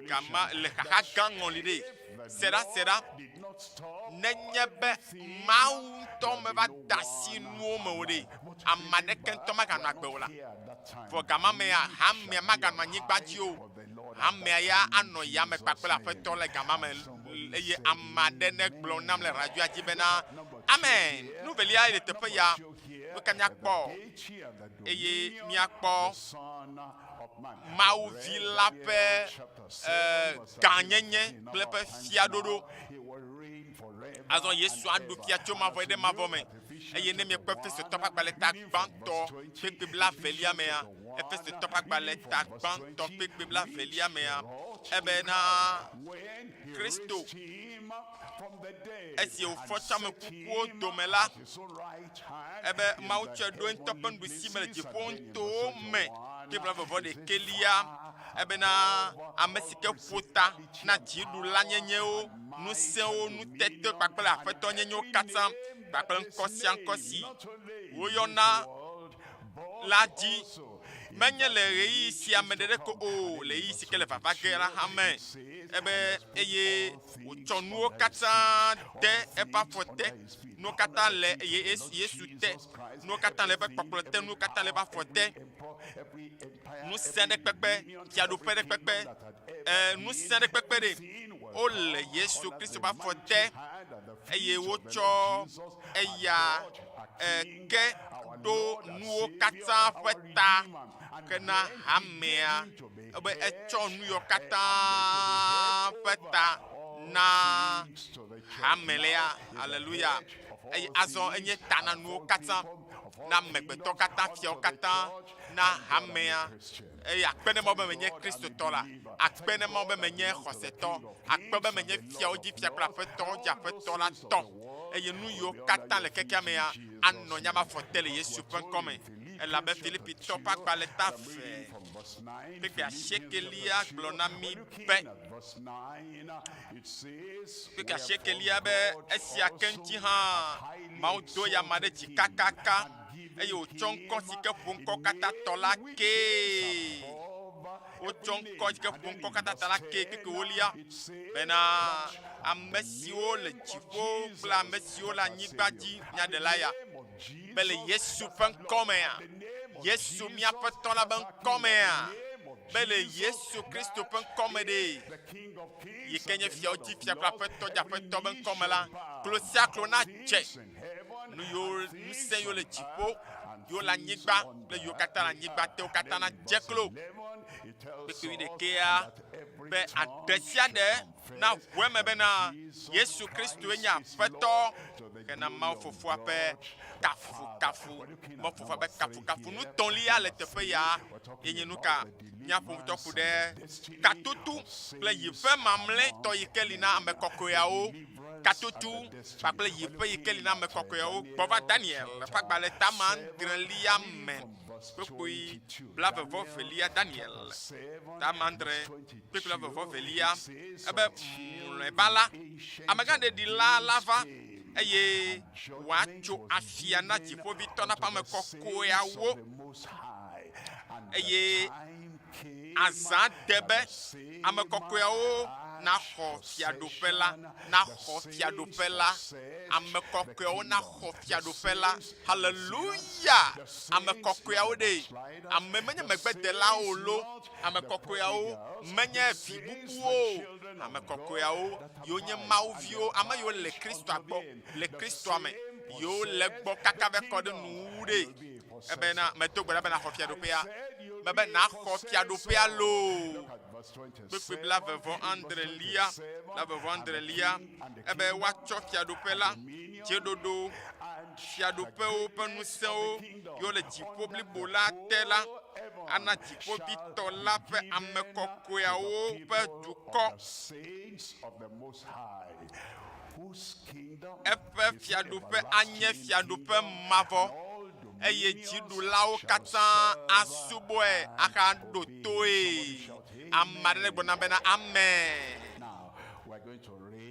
gama le xaxa gã ŋɔli ɖe, se ɖa, se ɖa, nenye be Mawu ŋutɔ meva de asi nuwo me o ɖe, ame aɖeke ŋutɔ maganɔ agbe o la. Vɔ gama mea, hamea maganɔ anyigba dzi o. Hamea ya anɔ yame kpakple Aƒetɔ le gama me eye ame aɖe negblɔ nam le radioa dzi bena, Amen! Nu velia ye le teƒe ya. Nu ka míakpɔ? Eye míakpɔ. Mawu Vi la ƒe gãnyenye kple eƒe fiaɖoɖo. Azɔ Yesu aɖu fia tso mavɔ yi ɖe mavɔ me. Eye ne miekpɔ Efesotɔ ƒe agbalẽ ta gbãtɔ kpekpe blaevelia mea, Efesotɔ ƒe agbalẽ ta gbãtɔ kpekpe blaevelia mea, ebena Kristo, esi wòfɔ tso ame kukuwo dome la, ebe Mawu tsɔe ɖo eŋutɔ ƒe nuɖusi me le dziƒo ŋutowo me kple vɔvɔ ɖekɛlia, ebena ame si ke ƒo ta na dziɖulanyenyewo, ŋusẽwo, nutete kpakple aƒetɔnyenyewo katã kpakple ŋkɔ sia ŋkɔ si woyɔna la dzi, menye le ɣeyiɣi sia me ɖeɖe ko o, le ɣeyiɣi si ke le vava ge la hã me. Ebe eye wòtsɔ nuwo katã de eƒe afɔ te, nuwo katã le Yesu te, nuwo katã le eƒe kpɔkplɔ te, nuwo katã le eƒe afɔ te. Ŋusẽ ɖe kpekpe, fiaɖuƒe ɖe kpekpe, ŋusẽ ɖe kpekpe ɖe, wole Yesu Kristo ƒe afɔ te eye wotsɔ eya ke ɖo nuwo katã ƒe ta hena hamea ebe etsɔ nu yiwo katã ƒe ta na hame lea. Aleluya. Eye azɔ enye ta na nuwo katã, na amegbetɔ katã, fiawo katã, na hamea. Eye akpe ne Mawu be menye Kristotɔ la, akpe ne Mawu be menye xɔsetɔ, akpe be menye fiawo dzi fia kple aƒetɔwo dzi aƒetɔ la tɔ. Eye nu yiwo katã le xexea mea anɔ nye afɔ te le Yesu ƒe ŋkɔ me. Elabe Filipitɔ ƒe agbalẽ ta eve kpekpe asiekelia gblɔ na mí be, kpekpe asiekelia be esia ke ŋuti hã Mawu do eyama ɖe dzi kakaka eye wòtsɔ ŋkɔ si ke ƒo ŋkɔ katã tɔ la kee. Wotsɔ ŋkɔ si ke ƒo ŋkɔ katã ta la kee kpekpe wolia bena ame siwo le dziƒo kple ame siwo le anyigba dzi nyaɖela ya be le Yesu ƒe ŋkɔ mea, Yesu mía Aƒetɔ la ƒe ŋkɔ mea, be le Yesu Kristo ƒe ŋkɔ me ɖe, yi ke nye fiawo dzi fia kple Aƒetɔ dzi Aƒetɔ ƒe ŋkɔ me la, klo sia klo nadze nu yiwo ŋusẽ yiwo le dziƒo, yiwo le anyigba kple yiwo katã le anyigba te wo katã nadze klo. Kpekpe wuiɖekɛa be aɖe sia ɖe naʋu eme bena Yesu Kristoe nye Aƒetɔ hena Mawu Fofoa ƒe kafukafu. Mawu Fofoa ƒe kafukafu nutɔ̃lia le teƒe ya ye nye nuka? Míaƒo ŋutɔ ku ɖe katutu kple yi ƒe mamlɛtɔ yi ke li na ame kɔkɔeawo. Katutu kpakple yi ƒe yi ke li na ame kɔkɔeawo gbɔ va Daniel ƒe agbalẽ tame adrelia me. Kpukpui blaeve-vɔ-velia Daniel tame adre kpukpui blaeve-vɔ-velia ebe mlɔeba la, amegãɖeɖi la lava eye wòatso afia na dziƒoʋĩtɔ la ƒe ame kɔkɔeawo eye azã de be ame kɔkɔeawo naxɔ fiaɖuƒe la, naxɔ fiaɖuƒe la, ame kɔkɔeawo naxɔ fiaɖuƒe la. Haleluya! Ame kɔkɔeawo ɖe, ame menye megbedelawo lo, ame kɔkɔeawo menye vi bubuwo o, ame kɔkɔeawo yiwo nye Mawu viwo, ame yiwo le Kristoa gbɔ, le Kristoa me, yiwo le egbɔ kaka va kɔ ɖe nuwuwu ɖe. Ebena medo gbe ɖa be nàxɔ fiaɖuƒea. Mebe nàxɔ fiaɖuƒea loo. Kpukpui blaeve vɔ adrelia, blaeve vɔ adrelia, ebe woatsɔ fiaɖuƒe la, dzeɖoɖo, fiaɖuƒewo ƒe ŋusẽwo yiwo le dziƒo blibo la te la, ana dziƒovitɔ la ƒe ame kɔkɔeawo ƒe dukɔ. Eƒe fiaɖuƒe anye fiaɖuƒe mavɔ, eye dziɖulawo katã asubɔe ahaɖo toe. Ame aɖe negblɔ nam bena, Amen.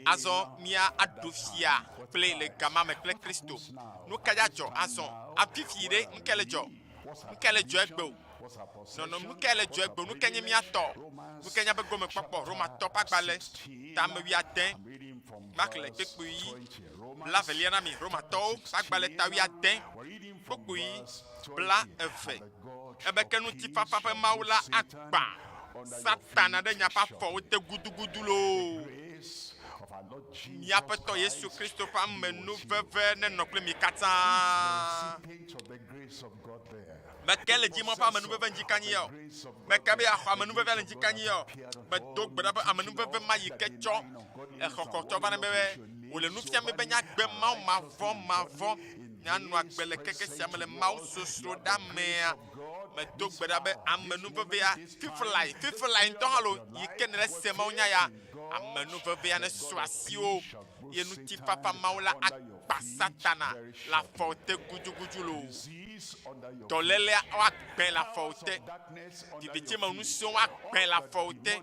Azɔ mía aɖu fia kple le gama me kple Kristo. Nu ka dzɔ azɔ? Afifi ɖe, nu kae le dzɔ? Nu kae le dzɔ egbe o? Nɔnɔme nu kae le dzɔ egbe o? Nu kae nye mía tɔ? Nu kae nye míaƒe gomekpɔkpɔ? Romatɔ ƒe agbalẽ, tame wuiade, maxlẽ kpukpui blaevelia na mi. Romatɔwo ƒe agbalẽ ta wuiade, kpukpui blaeve. Ebe ke ŋutifafa ƒe Mawu la agbã Satana ɖe miaƒe afɔwo te gudugudu loo. Mía Aƒetɔ Yesu Kristo ƒe amenuveve nenɔ kple mi katã. Meke le dzi mɔ ƒe amenuveve ŋdzi ka nyi ya o. Meke be yeaxɔ amenuvevea le ŋdzi ka nyi ya o. Medo gbe ɖa be amenuveve ma yi ke tsɔ exɔxɔ tsɔ va na mi be wòle nu fiam mi be míagbe Mawu mavɔ mavɔ, míanɔ agbe le keke sia me le Mawu sosroɖa mea. Medo gbe ɖa be amenuvevea fiflae, fiflae ŋutɔ hã lo yi ke nèle se Mawu nya ya, amenuvevea nesu asiwò ye ŋutifafa Mawu la agba Satana le afɔwò te gudugudu loo. Dɔlélea woagbẽ le afɔwò te. Viviti me ŋusẽwo woagbẽ le afɔwò te.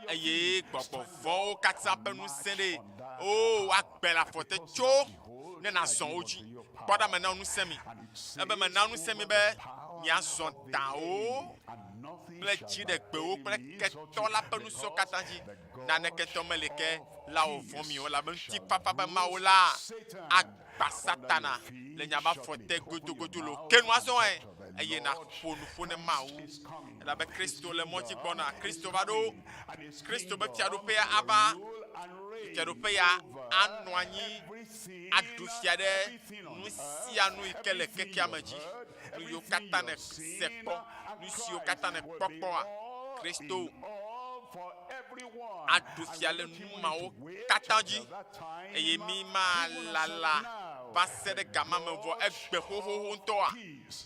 Eye gbɔgbɔ vɔ̃wo katã ƒe ŋusẽ ɖe, oo, woagbẽ le afɔwò te tso ne nàzɔ wo dzi. Kpɔ ɖa, mena ŋusẽ mi. Ebe mena ŋusẽ mi be miazɔ dawo kple dziɖegbewo kple ketɔ la ƒe ŋusẽwo katã dzi. Naneke tɔ meli ke la wò vɔ̃ mi o, elabe ŋutifafa ƒe Mawu la agba Satana le nya be afɔ te godogodo loo. Ke nu azɔ ɛ, eye nàƒo nuƒo ne Mawu, elabe Kristo le mɔ dzi gbɔna. Kristo va ɖo. Kristo ƒe fiaɖuƒea ava. Fiaɖuƒe ya anɔ anyi aɖu fia ɖe nu sia nu yi ke le xexea me dzi. Nu yiwo katã nèse kpɔ, nu siwo katã nèkpɔ kpɔa, Kristo aɖu fia le nu mawo katã dzi, eye mí malala va se ɖe gama me vɔ egbe xoxoxo ŋutɔa,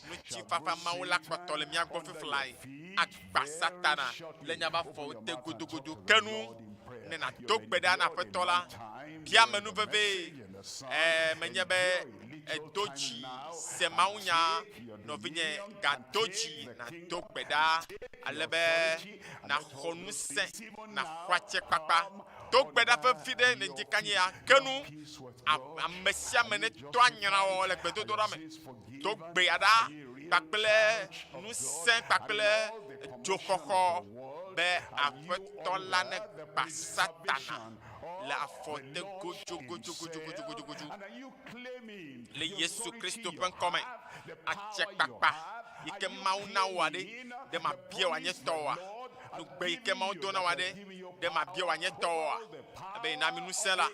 ŋutifafa Mawu la kpɔtɔ le mía gbɔ fiflae. Agba Satana le míaƒe afɔwo te godogodo. Ke nu ne nàdo gbe ɖa na Aƒetɔ la, bia amenuvevee. Ɛ̃, menye be èdo dzi se mawunya, nɔvinye, gado dzi nàdo gbe ɖa ale be nàxɔ ŋusẽ, nàxɔ atsekpakpa. Do gbe ɖa vevi ɖe ne ŋdi kanye ya ke nu. Ame sia ame netɔ anyrawɔwɔ le gbedodoɖa me. Do gbe ɖa kpakple ŋusẽ kpakple dzoxɔxɔ be Aƒetɔ la negba Satana le afɔ te godzogodzogodzogodzogodzo le Yesu Kristo ƒe ŋkɔ me. Atsekpakpa yi ke Mawu na wòa ɖe, ɖe mabia wòanye tɔwòa? Nugbe yi ke Mawu do na wòa ɖe, ɖe mabia wòanye tɔwòa? Ebe yena mi ŋusẽ la.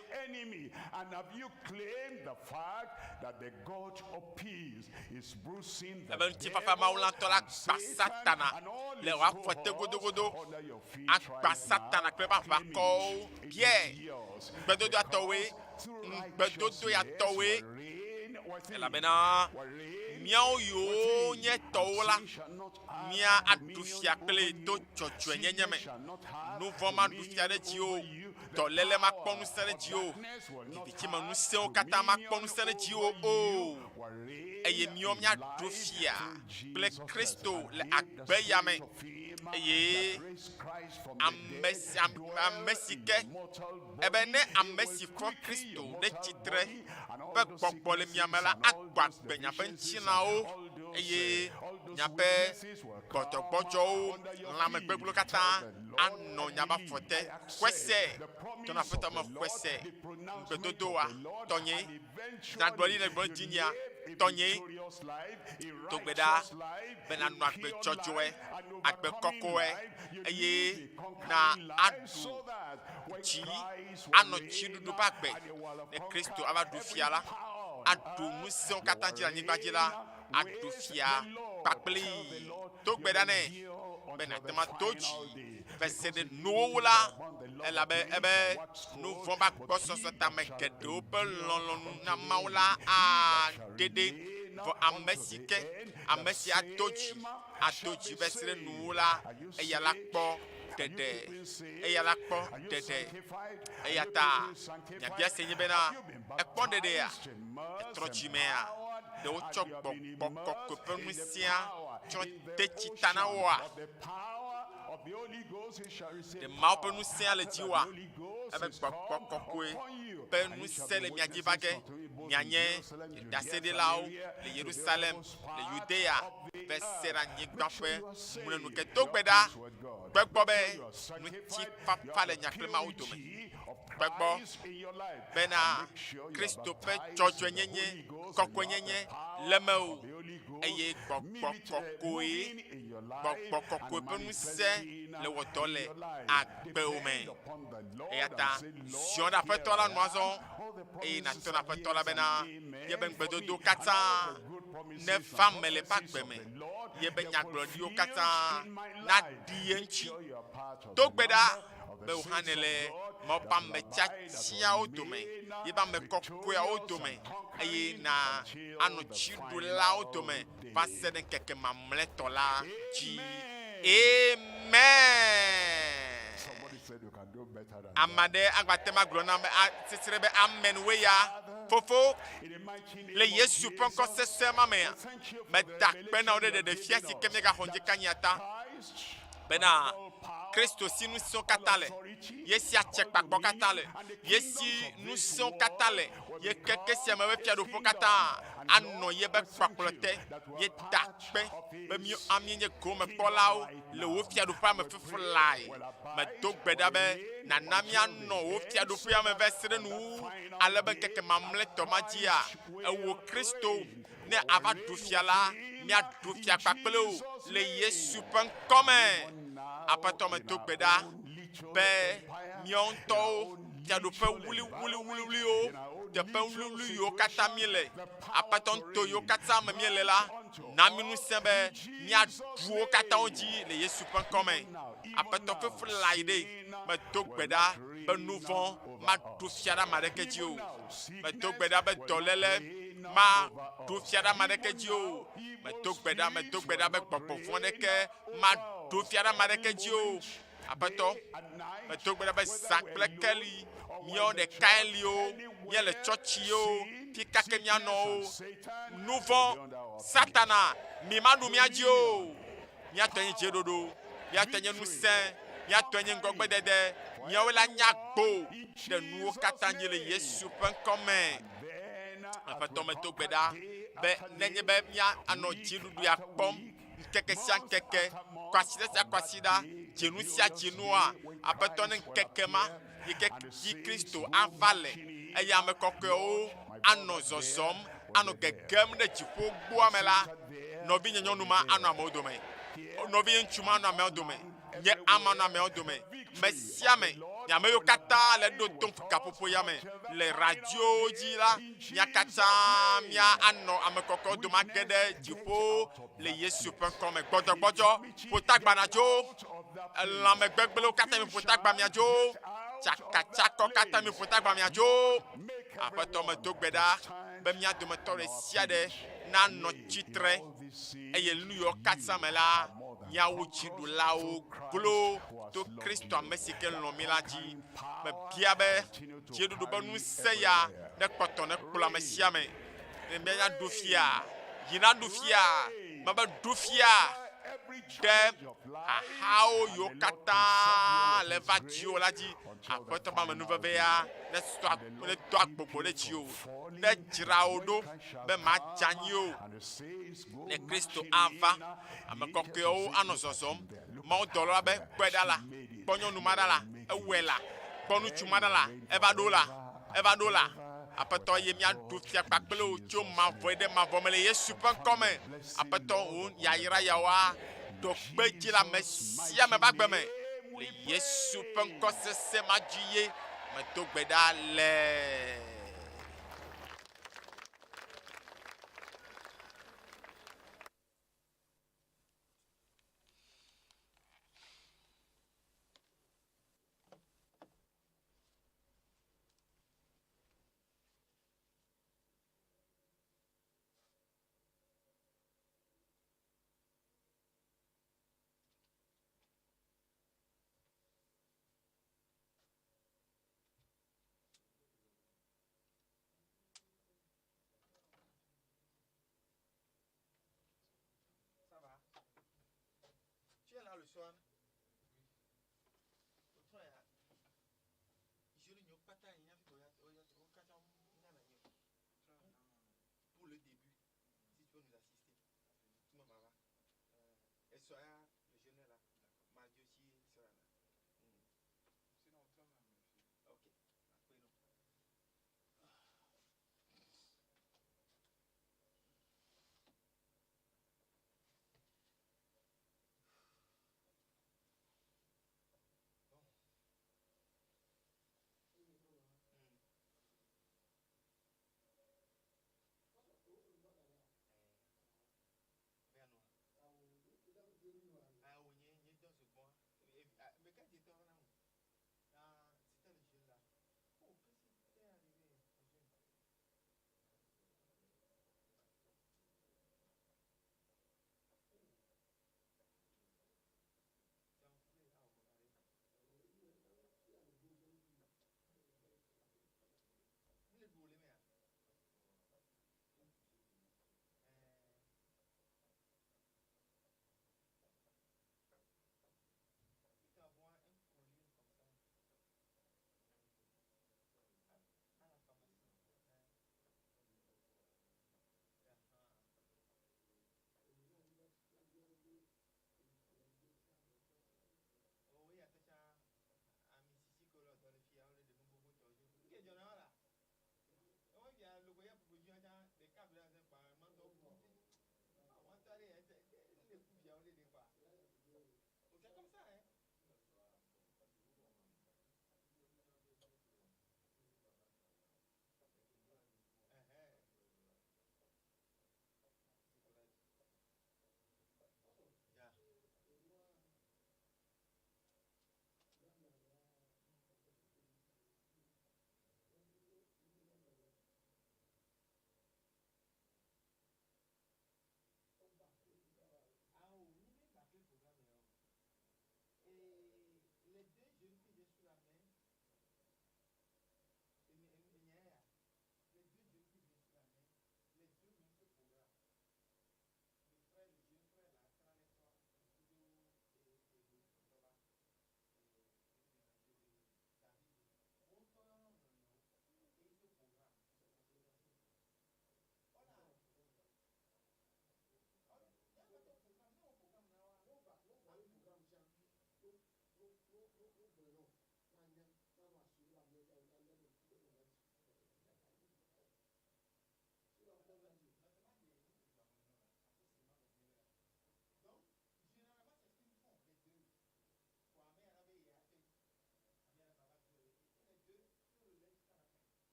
Ebe ŋutifafa Mawu la ŋutɔ la gba Satana le wò afɔ te godogodo. Agba Satana kple eƒe aʋakɔwo. Biae ŋugbedodoa tɔwoe, ŋugbedodo ya tɔwoe, elabena míawo yiwo nye tɔwo la, mía aɖu fia kplii to dzɔdzɔenyenye me. Nu vɔ̃ maɖu fia ɖe dziwò o, dɔléle makpɔ ŋusẽ ɖe dziwò o, viviti me ŋusẽwo katã makpɔ ŋusẽ ɖe dziwò o, eye míawo míaɖu fia kple Kristo le agbe ya me. Eye ame si, ame si ke ebe ne ame si fɔ Kristo ɖe tsitre ƒe gbɔgbɔ le mia me la, agbɔ agbe miaƒe ŋutilãwo eye miaƒe gbɔdzɔgbɔdzɔwo, lãmegbegblẽwo katã anɔ miaƒe afɔ te. Xɔe se, tɔnɔ Aƒetɔ me xɔe se, ŋugbedodoa, tɔnyee, nyagblɔɖi le gblɔ dzinyea, tɔnyee. Do gbe ɖa be nànɔ agbe dzɔdzɔe, agbe kɔkɔe, eye na aɖu dzi anɔ dziɖuɖu ƒe agbe. Ne Kristo ava ɖu fia la, aɖu ŋusẽwo katã dzi le anyigba dzi la, aɖu fia kpakplii. Do gbe ɖa nɛ be nàte ŋu ado dzi va se ɖe nuwuwu la, elabe ebe nu vɔ̃ ƒe agbɔsɔsɔ ta ame geɖewo ƒe lɔlɔ̃nu na Mawu la aɖe ɖe. Vɔ ame si ke ame si ado dzi, ado dzi va se ɖe nuwuwu la, eya la kpɔ ɖeɖe. Eya la kpɔ ɖeɖe. Eya ta nyabiase nye bena, ekpɔ ɖeɖea? Etrɔ dzi mea? Ɖe wotsɔ gbɔgbɔ kɔkɔe ƒe ŋusẽa tsɔ de tsi ta na woa? Ɖe Mawu ƒe ŋusẽa le dziwòa? Ebe gbɔgbɔ kɔkɔe ƒe ŋusẽ le mia dzi va ge. Mianye ɖaseɖilawo le Yerusalem, le Yudea, va se ɖe anyigba ƒe mlɔenu ke. Do gbe ɖa kpe gbɔ be ŋutifafa le mia kple Mawu dome. Kpe gbɔ bena Kristo ƒe dzɔdzɔenyenye, kɔkɔenyenye le mewò eye gbɔgbɔ kɔkɔe, gbɔgbɔ kɔkɔe ƒe ŋusẽ le wɔ dɔ le agbewò me. Eya ta ziɔ ɖe Aƒetɔ la nu azɔ eye nàtɔ na Aƒetɔ la bena yeƒe ŋugbedodo katã. neva me le eƒe agbe me, ye be nyagblɔɖiwo katã naɖi ye ŋuti. Do gbe ɖa be wò hã nèle Mawu ƒe ame tiatiawo dome, yeƒe ame kɔkɔeawo dome, eye na anɔ dziɖulawo dome va se ɖe ŋkeke mamlɛtɔ la dzi. Amen. Ame aɖe agbate ŋu agblɔ nam be sesre be amen woe ya. Fofo, le Yesu ƒe ŋkɔ sesẽ ma mea, meda akpe na wò ɖe ɖeɖefia si ke míegaxɔ ŋdikanyia ta bena Kristo si ŋusẽwo katã le, ye si atsekpakpɔ katã le, ye si ŋusẽwo katã le, ye keke sia me ƒe fiaɖuƒewo katã anɔ yebe kpɔkplɔ te. Míeda akpe be mí míenye gomekpɔlawo le wò fiaɖuƒea me fiflae. Medo gbe ɖa be nàna míanɔ wò fiaɖuƒea me va se ɖe nuwuwu, ale be ŋkeke mamlɛtɔ ma dzia, ewò Kristo, ne ava ɖu fia la, míaɖu fia kpakple wò le Yesu ƒe ŋkɔ me. Aƒetɔ, medo gbe ɖa be míawo ŋutɔwo fiaɖuƒe wuliwuliwuliwo, teƒe wuliwuli yiwo katã míele, Aƒetɔ ŋutɔ yiwo katã me míele la, na mí ŋusẽ be míaɖu wo katã wo dzi le Yesu ƒe ŋkɔ me. Aƒetɔ fiflae ɖe, medo gbe ɖa be nu vɔ̃ maɖu fia ɖe ame aɖeke dzi o. Medo gbe ɖa be dɔléle maɖu fia ɖe ame aɖeke dzi o. Medo gbe ɖa, medo gbe ɖa be gbɔgbɔ vɔ̃ aɖeke maɖu fia ɖe ame aɖeke dzi o. Aƒetɔ, medo gbe ɖa be zã kple keli, míawo ɖekae li o, míele tsɔtsi o, fika ke míanɔ o, nu vɔ̃, Satana, mi maɖu mía dzi o. Mía tɔe nye dzeɖoɖo, mía tɔe nye ŋusẽ, mía tɔe nye ŋgɔgbedede, míawoe la nye agbo ɖe nuwo katã dzi le Yesu ƒe ŋkɔ me. Aƒetɔ, medo gbe ɖa be nenye be míanɔ dziɖuɖu ya kpɔm ŋkeke sia ŋkeke, kwasiɖa sia kwasiɖa, dzinu sia dzinua, Aƒetɔ ne ŋkeke ma yi ke dzi Kristo ava le eye ame kɔkɔewo anɔ zɔzɔm, anɔ gegem ɖe dziƒo gboa me la, nɔvinye nyɔnu ma anɔ amewo dome, nɔvinye ŋutsu ma anɔ amewo dome, nye ame anɔ amewo dome, me sia me, nye ame yiwo katã le ɖo tom gaƒoƒo ya me le radiowo dzi la, mía katã mía anɔ ame kɔkɔewo dome age ɖe dziƒo le Yesu ƒe ŋkɔ me. Gbɔdzɔgbɔdzɔ, ƒotagba nadzo, elãme gbegblẽwo katã mi ƒotagba miadzo, tsakatsakɔ katã mi ƒotagba miadzo. Aƒetɔ, medo gbe ɖa be mía dometɔ ɖe sia ɖe nanɔ tsitre eye nu yiwo katã me la, míawu dziɖulawo glo to Kristo ame si ke lɔ̃ mí la dzi. Mebia be dziɖuɖu ƒe ŋusẽ ya nekpɔtɔ nekplɔ ame sia ame ne míanya ɖu fia. Yi naɖu fia, mebe ɖu fia ɖe xaxawo yiwo katã le va dziwò la dzi. Aƒetɔ ƒe amenuvevea nedo agbogbo ɖe dziwò, nedzra wò ɖo be màdze anyi o. Ne Kristo ava, ame kɔkɔewo anɔ zɔzɔm. Mawudɔla be, Kpɔe ɖa la, kpɔ nyɔnu ma ɖa la, ewɔe la, kpɔ ŋutsu ma ɖa la, eva ɖo la, eva ɖo la. Aƒetɔ, ye míaɖu fia kpakple wò tso mavɔe ɖe mavɔ me le Yesu ƒe ŋkɔ me. Aƒetɔ, wò yayra yawoa ɖo kpe dzi le ame sia ame ƒe agbe me. Le Yesu ƒe ŋkɔ sesẽ ma dzi ye medo gbe ɖa le. Ça va Tu es là le soir Pour le début, si tu peux nous assister.